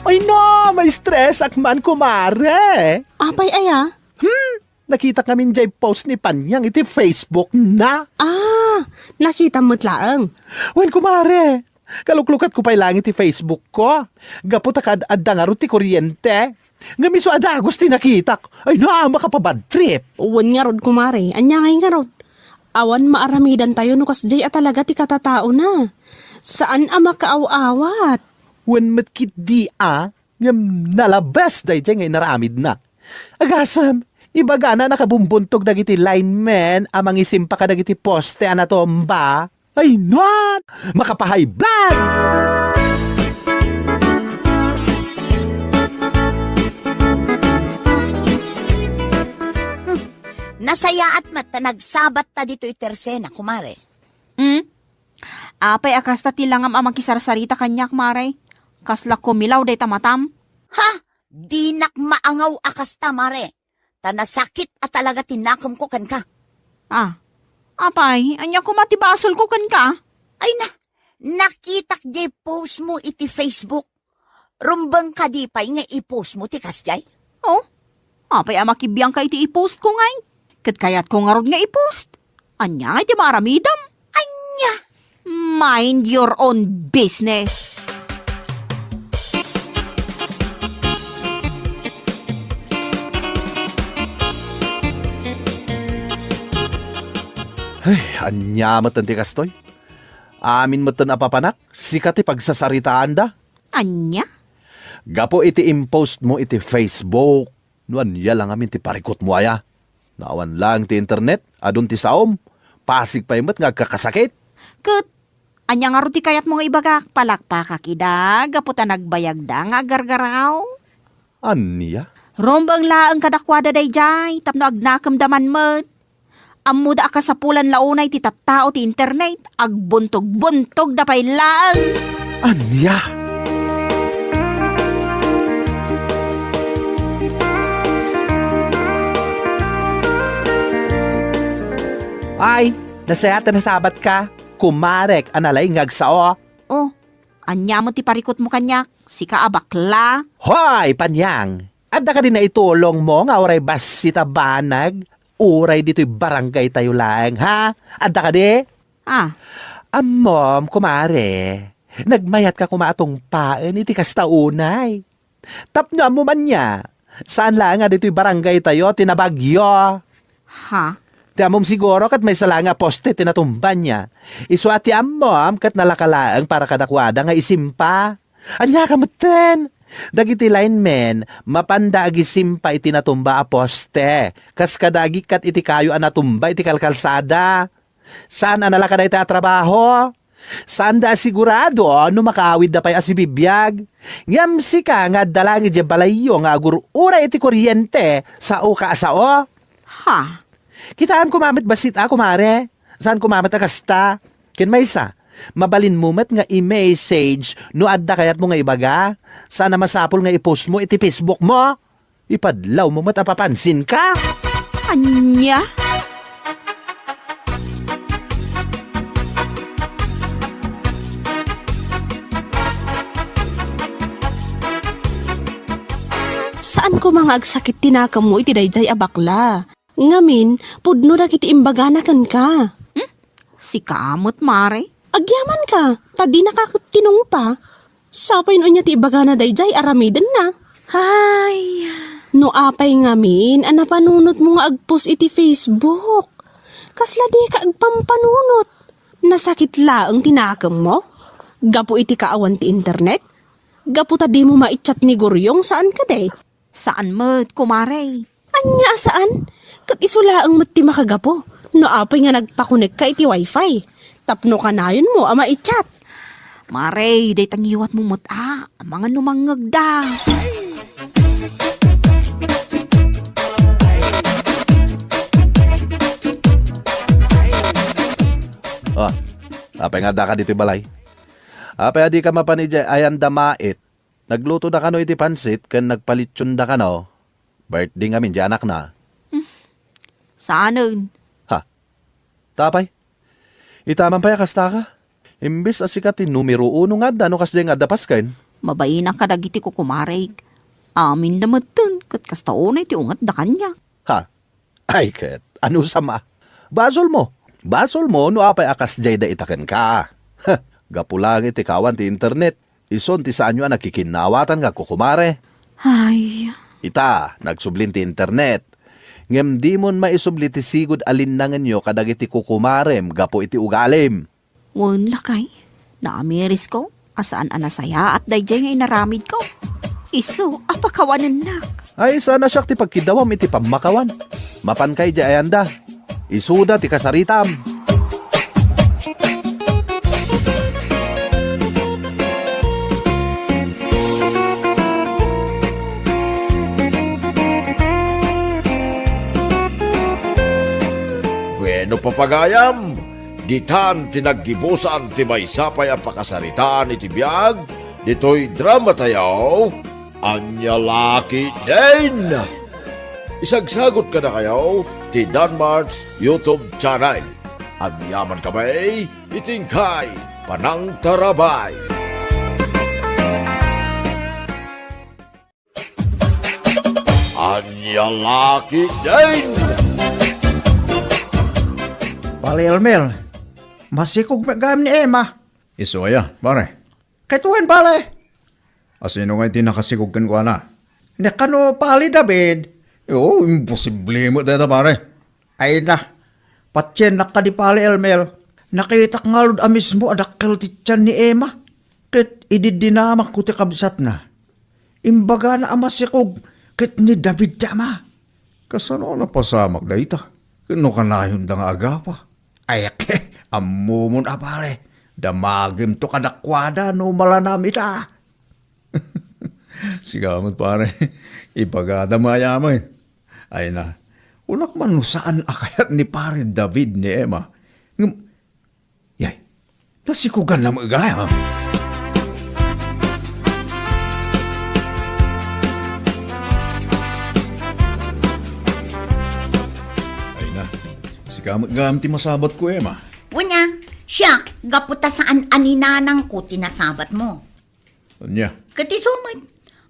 Ay na, ma-stress ak man, kumare. Apay aya? Hmm, nakitak ngamin jay post ni Panyang iti Facebook na. Ah, nakitam met laeng. Wen, kumare, kaluklukatko pay laeng iti Facebook ko. Gapu ta kad-adda ngarud ti kuryente. Ngem isu a dagus ti nakitak. Ay na, makapabad trip. Wen ngarud, kumare, ania ngay ngarud? Awan maaramidantayo no kasdiay a talaga ti katataona. Saan a makaaw-awat. Wen met ketdi a, ngem nalabes daydiay nga inaramidna. Agasem, ibagana a nakabumbuntog dagiti linemen a mangisimpa kadagiti poste a natumba. Ay, nuan! Makapahaybag! Hmm. Nasayaat met ta nagsabatta ditoy tersena, kumare. Hmm? Apay a kasta ti langam a makisarsarita kaniak, mare? Kasla kumilaw dayta matam? Ha? Dinak maangaw a kasta, mare. Ta nasakit a talaga ti nakemko kenka. Ah, apay, ania koma ti basolko kenka? Ay na, nakitak jay post mo iti Facebook. Rumbeng kadi pay nga i-post mo ti kasjay? Oh, apay a makibiangka iti i-post ko ngay? Ket kayatko ngarud nga i-post. Ania ngay ti maaramidem? Ania? Mind your own business. Ay, ania met ti kastoy? Amin met ti napapanak, sika ti pagsasaritaanda. Ania? Gapu iti impost mo iti Facebook, no ania la ngamin ti parikut mo aya? No awan laeng ti internet, adun ti saom, pasig pay met nga agkakasakit. Ket ania ngarud ti kayatmo nga ibagak? Palakpakak ida gapu ta nagbayagda nga aggargaraw. Ania? Rumbeng laeng kadakuada daydiay tapno agnakemda man met. Ammoda a kasapulan la unay ti tattao ti internet, agbuntog-buntogda pay laeng. Ania? Ay, nasayaat a nasabatka, kumarek a nalaing nga agsao. Oh, ania met ti parikutmo kaniak, sika a bakla? Hoy, Panyang! Adda kadi naitulongmo nga uray bassit a banag, uray ditoy barangaytayo laeng, ha? Adda kadi? Ah. Ammom, kumare, nagmayatka koma a tungpaen iti kasta unay. Tapno ammom ania, saan laeng a ditoy barangaytayo ti nabagyo. Ha? Ti ammom siguro ket maysa laeng a poste ti natumba nia. Isu a ti ammom ket nalaka laeng para kadakuada nga isimpa. Ania ka metten? Dagiti linemen, mapanda agisimpa iti natumba a poste, kas kada agikkat iti kayo a natumba iti kalkalsada. Saan a nalaka dayta a trabaho? Saanda a sigurado no makaawidda pay a sibibiag. Ngem sika nga adda laeng idiay balayyo nga agur-uray iti kuryente, sao ka a sao? Ha? Kitaem koma met bassit a, kumare. Saan koma met a kasta. Ken maysa, mabalinmo met nga i-message no adda kayatmo nga ibaga. Saan a masapul nga i-post mo iti Facebook mo. Ipadlawmo met a papansinka. Ania? Saan koma nga agsakit ti nakemmo iti daydiay a bakla. Ngamin, pudno dagiti imbagana kenka. Hmm? Sika met, mare? Agyamanka, ta dinaka ket tinungpa. Sapay no ania ti ibagana daydiay aramidenna. Ay. No apay ngamin a napanunotmo nga agpost iti Facebook? Kasla dika agpampanunot. Nasakit laeng ti nakemmo? Gapu iti kaawan ti internet? Gapu ta dimo maichat ni Guryong, saan kadi? Saan met, kumare. Ania a saan? Ket isu laeng met ti makagapu no apay nga nagpakonekka iti wifi tapno kanayonmo a maichat. Mare, dayta ngiwatmo met a, amangan no mangngegda. Ah, apay nga addaka ditoy balay? Apay a dika mapan idiay ayan da mait? Naglutoda kano iti pansit ken nagpalitsionda kano. Birthday ngamin di anakna. Hmm. Saanen? Ha? Tapay? Itaman pay a kasta ka? Imbes a sika ti numero uno nga adda no kasdiay nga adda pasken. Mabainaka dagiti kukumarek. Aminda metten ket kasta unay ti ungetda kaniak. Ha? Ay ket, anusam a? Basolmo. Basolmo no apay a kasdiay dayta kenka. Gapu laeng iti kaawan ti internet, isun ti saanyo a nakikinnaawatan nga kukumare. Ay. Ita, nagsublin ti internet. Ngem dimon maisubli ti sigud a linnangenyo kadagiti kukumarem gapu iti ugalim. Wen, lakay, naamirisko a saan a nasayaat daydiay nga inaramidko. Isu a pakawanennak. Ay, saan a siak ti pagkidawam iti pammakawan. Mapanka idiay ayanda. Isuda ti kasaritam. Bueno, papagayam, ditan ti naggibusan ti maysa pay a pakasaritaan iti biag ditoy dramatayo, Ania La Ketdin! Isagsagut kadakayo ti Danmart's YouTube channel. Agyaman kami iti inkay panangtarabay. Ania La Ketdin! Pale Elmer, masikog met gayam ni Emma. Isu aya, pare? Kayto wen, pale. A, sino ngay ti nakasikog kenkuana? Ni kano, pale David? Oo, imposible met dayta, pare. Ay na, patiennak kadi, pale Elmer. Nakitak ngarud a mismo a dakkel ti tian ni Emma. Ket idi dinamakko ti kabsatna, imbagana a masikog ket ni David ti ama. Kasano a napasamak dayta? Ken no kanayonda nga agapa? Ay, ammomon a, pare, damagimto kadakuada no malanam ita. Sika met, pare, ibagada mayamen. Ay na, kunak man no saan a kayat ni Pare David ni Emma. Ngem, yay, nasikuganna met gayam. Ay na, sika met gayam ti masabatko, Emma. Wen a, siak, gapu ta saan a ni nanangko ti nasabatmo. Ania? Ket isu met,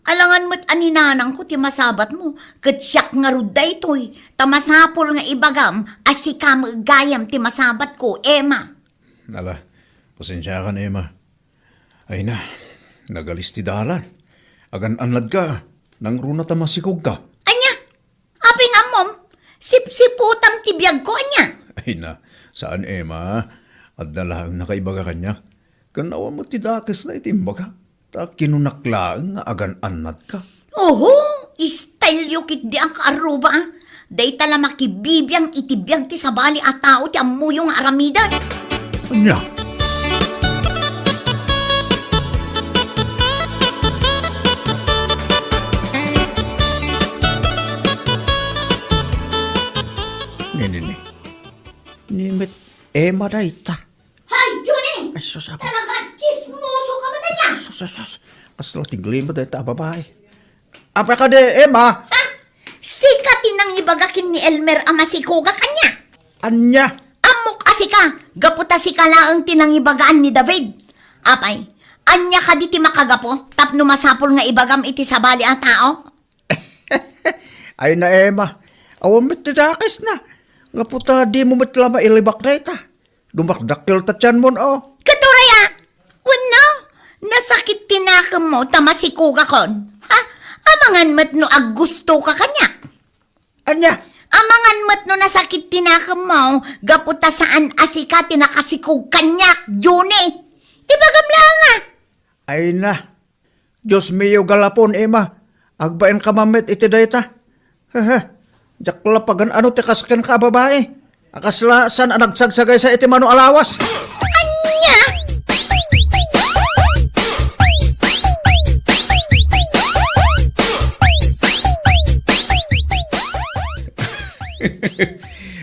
alangan met a ni nanangko ti masabatmo, ket siak ngarud daytoy, ta masapul nga ibagam a sika met gayam ti masabatko, Emma. Ala, pasensiakan, Emma. Ay na, nagalis ti dalan. Agan-annadka, nangruna ta masikogka. Ania? Apay nga ammom? Sipsiputam ti biagko, ania? Ay na, saan, Emma. Adda laeng nakaibaga kaniak. Ken awan met ti dakesna iti imbaga. Ta kinunak laeng nga agan-annadka. Oho, style yo ketdi a kaarruba, a. Dayta la makibibiang iti biag ti sabali a tao ti ammoyo nga aramiden. Ania? Ni, ni, ni. Ni met Emma dayta. Hay, Junie! Ay, sus, apo. Talaga, tsismoso ka man ania! Sus, sus, sus. Kasla ti glimmer dayta a babai. Apay kadi, Emma? Ha? Sika ti nangibaga ken ni Elmer a masikogak, ania? Ania? Ammok a sika, gapu ta sika laeng ti nangibagaan ni David. Apay, ania kadi ti makagapu tapno masapul nga ibagam iti sabali a tao? Ay na, Emma, awan met ti dakesna. Gapu ta dimo met la mailibak dayta. Dumakdakkel ta tianmon, o. Ket uray a, wenno, nasakit ti nakemmo ta masikogakon. Ha? Amangan met no aggustoka kaniak. Ania? Amangan met no nasakit ti nakemmo gapu ta saan a sika ti nakasikog kaniak, Junie. Ibagam laeng a. Ay na. Dios mio, galapon, Emma. Agbainka man met iti dayta. Hehe. Diak la pagan-ano ti kas kenka a babai. A kasla saan a nagsagsagaysa iti mano a lawas. Ania?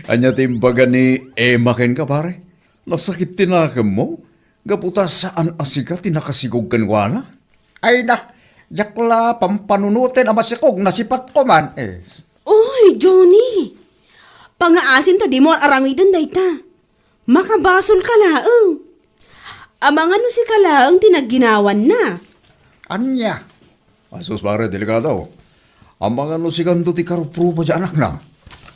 Ania ti imbaga ni Emma kenka, pare? Nasakit ti nakemmo? Gapu ta saan a sika ti nakasikog kenkuana? Ay na, diak la pampanunoten a masikog, nasipatko man. Eh. Uy, Johnny! Pangaasin ta dimo ar-aramiden dayta. Makabasolka laeng. Amangan no sika laeng ti nagginawanna. Ania? Asus, pare, delikado. Amangan no sikanto ti karuprupa ti anakna.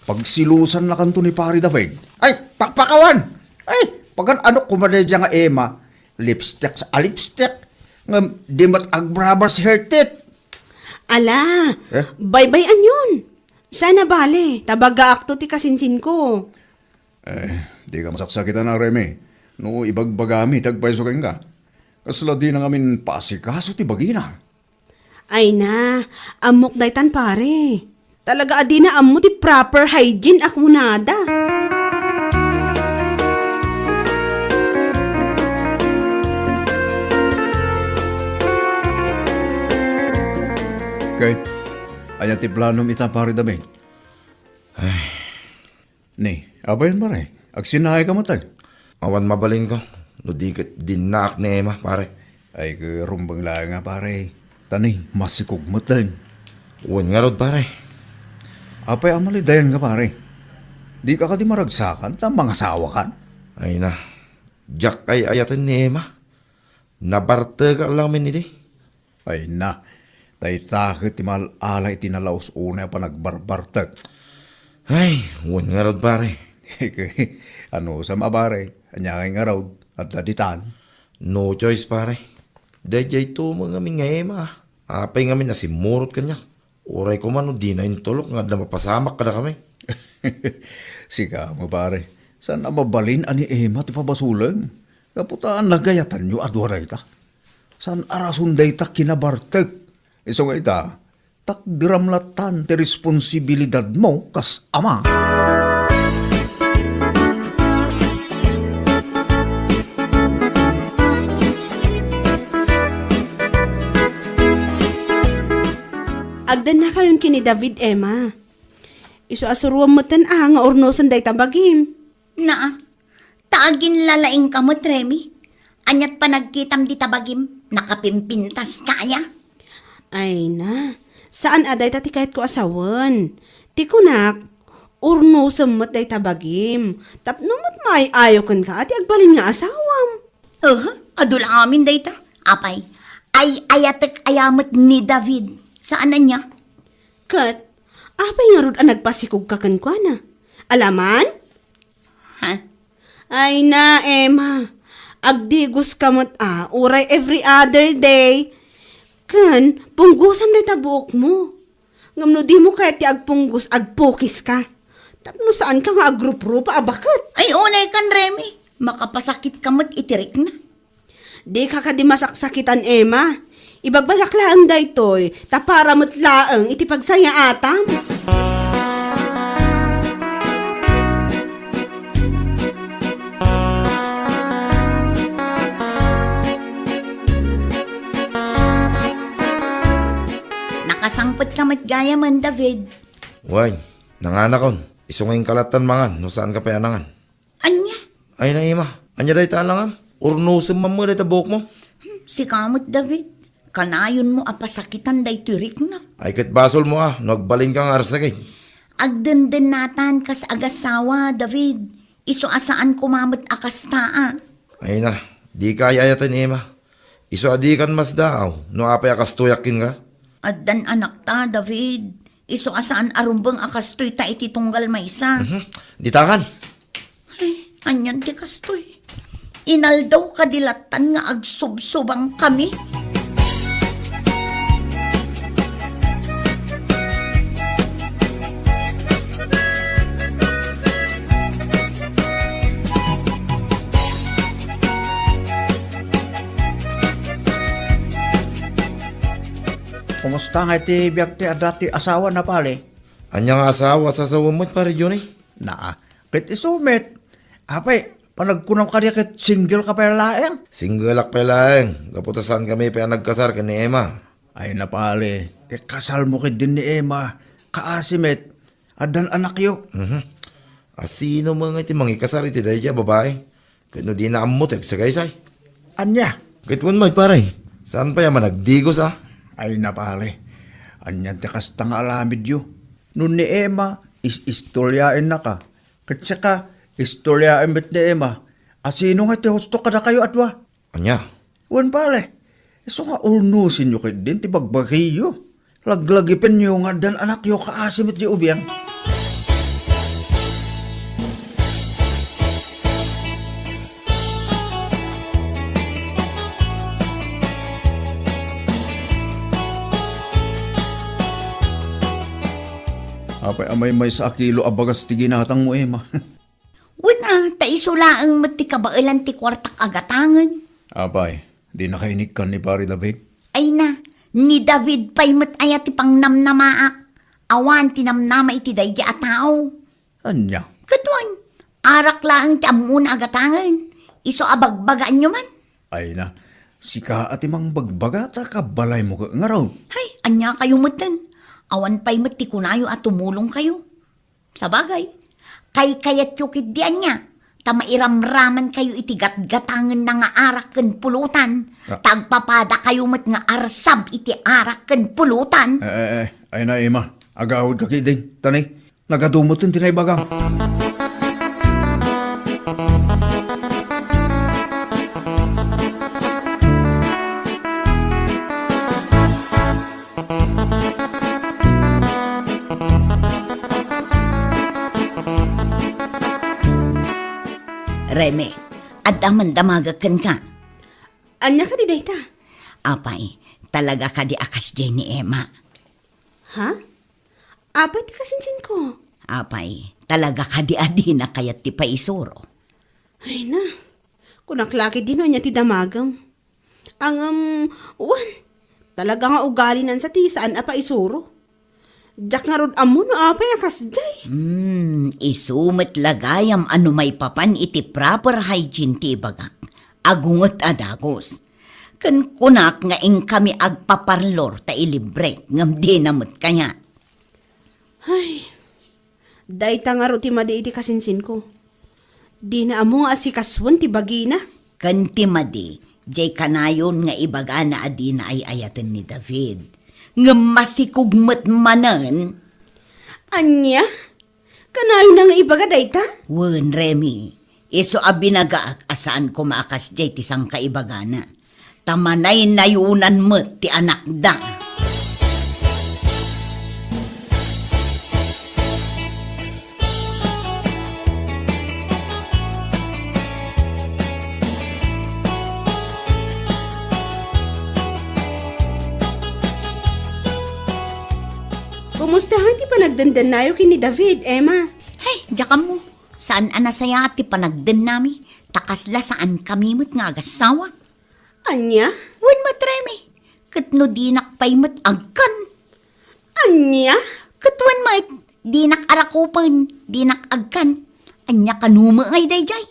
Pagsilusannakanto ni Pare David. Ay, pakpakawan! Ay, pagan-ano koma daydiay nga Emma? Lipstick sa, ah, lipstick. Ngem di met agbrush her teeth. Ala, eh? Baybay-anyon. Saan a bale, ta bagaakto ti kasinsinko. Eh, dika masaksakitan a, Remy. No ibagbagami ti agpayso kenka. Kasla dina ngamin paasikaso ti bagina. Ay na, ammok daytan, pare. Talaga a dina ammo ti proper hygiene a kunada. Kay, ania ti planom ita, Pare David? Ay. Ni, abayan, pare. Agsinaay ka met, ay. Awan mabalinko no di ket dinnaak ni Emma, pare. Ay, ket rumbeng laeng nga, pare. Ta ni, masikog met, ay. Wen ngarud, pare. Apay a malidayan nga, pare? Dika kadi maragsakan ta mangasawakan? Ay na. Diak ay-ayaten ni Emma. Nabartekak laeng met idi. Ay na, dayta ket ti maal-ala iti nalaus unay a panagbarbartek. Ay, wen ngarud, pare. Anusam a, pare? Ania ngay ngarud? Adda ditan? No choice, pare. Daydiay tumeng ngamin nga Emma. Apay ngamin a simmurot kaniak? Uray koma no dina intulok nga adda mapasamak kadakami. Sika met, pare. Saan a mabalin a ni Emma ti pabasolem? Gapu ta nagayatanyo a dua dayta. Saan a rason dayta kinabartek. Isu nga ita, takderam lattan ti responsibilidadmo kas ama. Agdannakayon ken ni David, Emma. Isu a suroem metten a nga urnosen dayta bagim. Naa, ta aginlalaingka met, Remy. Aniat panagkitam dita bagim? Nakapimpintaska aya? Ay na, saan a dayta ti kayatko a sawen. Ti kunak, urnosem met dayta bagim. Tapno met maay-ayo kenka a ti agbalin nga asawam. Aha, adu la amin dayta. Apay, ay-ayatek aya met ni David. Saan ania? Ket, apay ngarud a nagpasikogka kenkuana? Alaman? Ha? Ay na, Emma. Agdigoska met a, uray every other day. Ken, punggosam dayta buokmo. Ngem no dimo kayat ti agpunggos, agpukiska. Tapno saanka nga agruprupa a baket. Ay, unay kan, Remy. Makapasakitka met iti rikna. Dika kadi masaksakitan, Emma. Ibagbagak laeng daytoy, ta para met laeng iti pagsayaatam. Nakasangpetka met gayamen, David. Wen, nanganakon. Isu nga inka lattan mangan no saanka pay a nangan. Ania? Ay na, Emma, ania dayta a langam? Urnosem man met dayta buokmo. Hmm, sika met, David. Kanayonmo a pasakitan daytoy rikna. Ay ket basolmo a no agbalinka nga arsakit. Agdendennatan kas agasawa, David. Isu a saan koma met a kasta a. Ay na, dika ay-ayaten, Emma. Isu a dikan masdaaw no apay a kastoyak kenka. Addan anakta, David. Isu a saan a rumbeng a kastoyta iti tunggal maysa. Mhm. Ditakan. Ay, anian ti kastoy? Inaldaw kadi lattan nga agsubsubangkami? Kumusta nga iti biag ti adda ti asawana, pare? Ania nga asawa a sasawem met, Pare Johnny? Naa, ket isu met. Apay, panagkunam kadi ket single ka pay laeng? Single ak pay laeng, gapu ta saan kami pay a nagkasar ken ni Emma. Ay napale, ti kasalmo ket din ni Emma, kaasi met, addan anakyo. Mhm. A sino met nga iti mangikasar iti daydiay a babai? Ket no dina ammo ti agsagaysay? Ania? Ket wen met, pare, saan pay a managdigos a? Ay napale, ania ti kasta nga alamidyo? No ni Emma, is-istoriaennaka. Ket sika, istoriaem met ni Emma. A sino nga ti husto kadakayo a dua? Ania? Wen pare, isu nga ulnosenyo ketdin ti bagbagiyo. Laglagipenyo nga addan anakyo kaasi met di ubing. Apay a maymaysa a kilo a bagas ti ginatangmo, Emma? Wen a, ta isu laeng met ti kabaelan ti kuartak a gatangen. Apay, dinaka inikkan ni Pare David? Ay na, ni David pay met aya ti pangnamnamaak. Awan ti namnama iti daydiay a tao. Ania? Ket wen, arak laeng ti ammona a gatangen. Isu a bagbagaanyo man. Ay na, sika a ti mangbagbaga ta kabalaymo ket ngarud. Hay, ania kayo meten? Awan pay met ti kunayo a tumulong kayo. Sabagay, kaykayatyo ketdi ania, ta mairamraman kayo iti gatgatangenna nga arak ken pulutan, Ah. ta agpapada kayo met nga arsab iti arak ken pulutan. Eh, eh, eh, ay na, Emma, agawid ka ketdin, ta ni, nagadu met ti naibagam. Rene, adda man damagek kenka. Ania kadi dayta? Apay, talaga kadi a kasdiay ni Emma? Ha? Apay ti kasinsinko? Apay, talaga kadi a dina kayat ti paisuro? Ay na, kunak la ketdi no ania ti damagem. Ngem, wen, talaga nga ugalina sa ti saan a paisuro. Diak ngarud ammo no apay a kasdiay. Hmm, isu met la gayam a no maipapan iti proper hygiene ti ibagak, agunget a dagus. Ken kunak nga inkami agpaparlor ta ilibrek ngem dina met kayat. Ay, dayta ngarud ti madi iti kasinsinko. Dina ammo nga asikasuen ti bagina. Ken ti madi, diay kanayon nga ibagana a dina ay-ayaten ni David. Ngem masikog met manen. Ania? Kanayonna nga ibaga dayta? Wen, Remi, isu a binagaak a saan koma a kasdiay ti sangkaibagana. Ta manaynayonan met ti anakda. Kumusta ti panagdendennayo ken ni David, Emma? Hay, diak ammo. Saan a nasayaat ti panagdennami, ta kasla saankami met nga agassawa. Ania? Wen met, Remi, ket no dinak pay met agkan. Ania? Ket wen met, dinak arakupen, dinak agkan. Ania kano met ngay daydiay?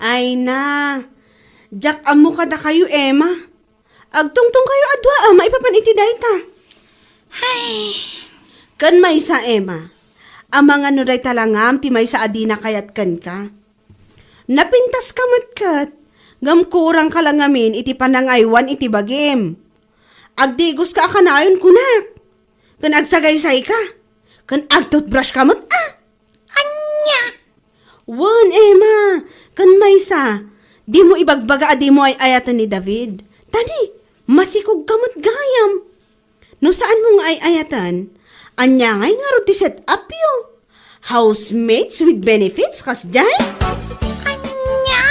Ay na, diak ammo kadakayo, Emma. Agtungtong kayo a dua a maipapan iti dayta. Ay. Ken maysa, Emma, amangan no dayta la ngam ti maysa a dina kayat kenka. Napintaska met ket, ngem kurangka la ngamin iti panangaywan iti bagim. Agdigoska a kanayon kunak, ken agsagaysayka, ken agtutbrushka met a. Ania? Wen, Emma, ken maysa, dimo ibagbaga a dimo ay-ayaten ni David. Ta ni, masikogka met gayam. No saanmo nga ay-ayaten, ania ngay ngarud ti set-upyo? Housemates with benefits, kasdiay? Ania?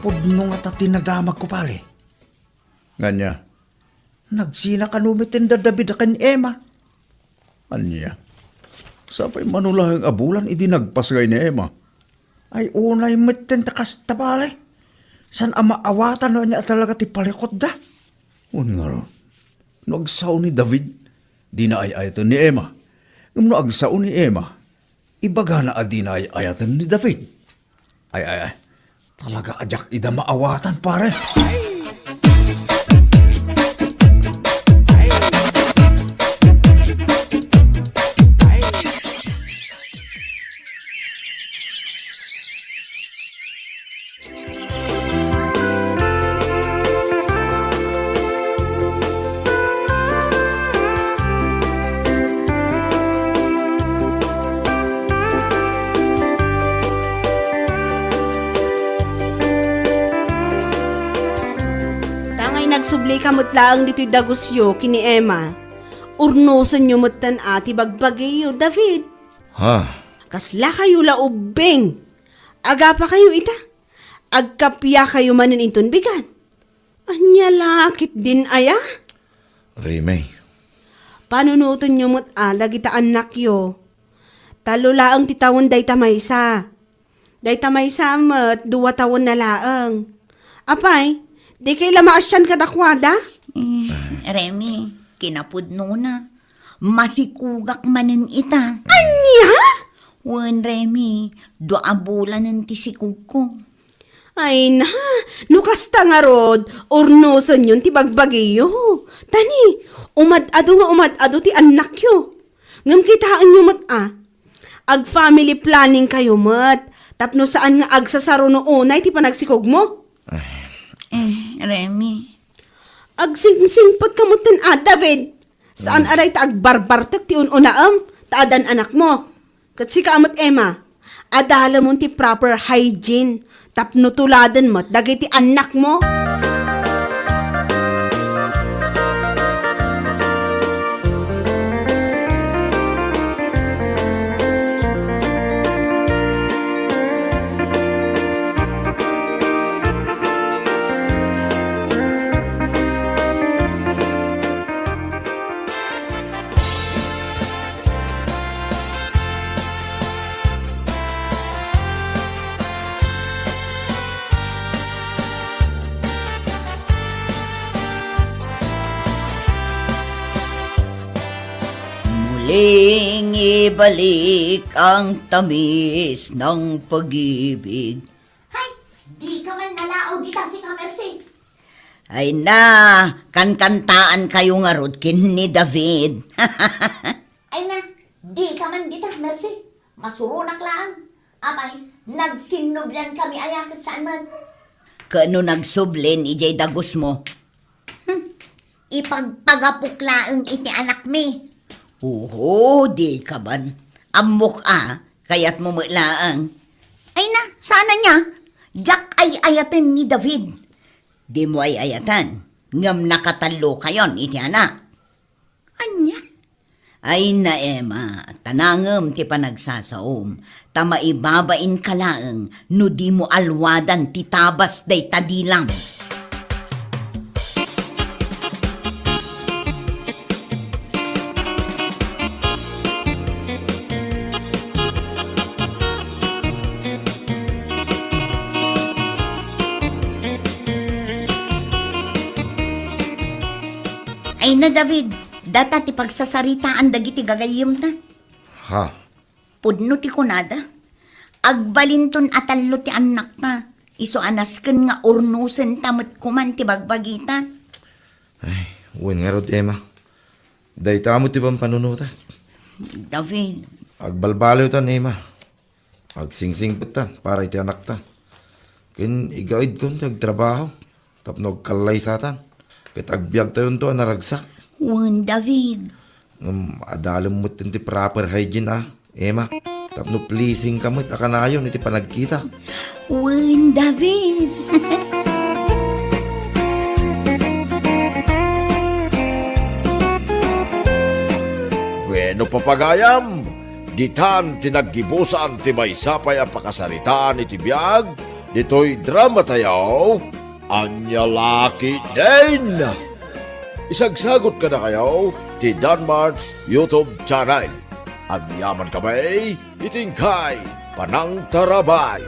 Pudno ngata ti nadamagko, pare. Ngania? Nagsina kano met ni David ken Emma? Ania? Sapay mano laeng a bulan idi nagpasgay ni Emma? Ay, unay met ti kasta, pare. Saan a maawatan no ania talaga ti palikutda? Wen ngarud, no agsao ni David, dina ay-ayaten ni Emma. Ngem no agsao ni Emma, ibagana a dina ay-ayaten ni David. Ay, ay, ay. Talaga a diak ida maawatan, pare. Tangay nagsublika met laeng ditoy dagusyo ken ni Emma. Urnosenyo metten a ti bagbagiyo, David. Ha? Kaslakayo la ubbing. Agapakayo ita. Agkappiakayo manen inton bigat. Ania la ketdin aya? Reme. Panunotenyo met a dagita annakyo. Tallo laeng ti tawen dayta maysa. Dayta maysa met, dua tawen na laeng. Apay, dikay la maasian kadakuada? Eh, Remi, kinapudnona. Masikugak manen ita. Ania? Wen, Remi, dua a bulanen ti sikugko. Ay na, no kasta ngarud, urnosenyon ti bagbagiyo. Tani, umad-ado nga umad-ado ti annakyo. Ngem kitaenyo met a, ag-family planning kayo met, tapno saan nga agsasaruno unay ti panagsikugmo. Eh, Remi. Agsingsingpet ka metten a, David. Saan a dayta agbarbartek ti un-unaem, ta addan anakmo. Ket sika met, Emma, adalemon ti proper hygiene tapno tuladen met dagiti annakmo. Muling ibalik ang tamis ng pag-ibig. Hay, di ka man nalaog ita, sika, Mercy. Ay na, kankantaan kayo ngarud ken ni David. Ay na, di ka man dita, Mercy. Masuronak laeng. Apay, nagsinnublian kami aya ket saan met? Ket no nagsublin idiay dagusmo? Hmm, ipagpagapok laeng iti anakmi. Oho, di ka man. Ammok a, kayatmo met laeng. Ay na, saan ania? Diak ay-ayaten ni David. Dimo ay-ayatan, ngem nakatallo kayon iti anak. Ania? Ay na, Emma, ta nangem ti panagsasaom, ta maibabain ka laeng no dimo alwadan ti tabas dayta dilam. Ay na, David, data ti pagsasaritaan dagiti gagayyemta. Ha? Pudno ti kunada. Agbalinton a tallo ti annakta. Isu a nasken nga urnosenta met koman ti bagbagita. Ay, wen ngarud, Emma. Dayta met ti pampanunotak. David. Agbalbaliwtan, Emma. Agsingsingpettan para iti anakta. Ken igaedkon ti agtrabaho tapno agkallaysatan. Ket agbiagtayonto a naragsak. Wen, David. Ngem adalem met ti proper hygiene a, Emma. Tapno pleasing ka met a kanayon iti panagkitak. Wen, David. Bueno, papagayam, ditan ti naggibusan ti maysa pay a pakasaritaan iti biag ditoy drama tayo, Ania La Ketdin. Isagsagut kadakayo ti Danmart's YouTube channel. Agyaman kami iti inkay panangtarabay.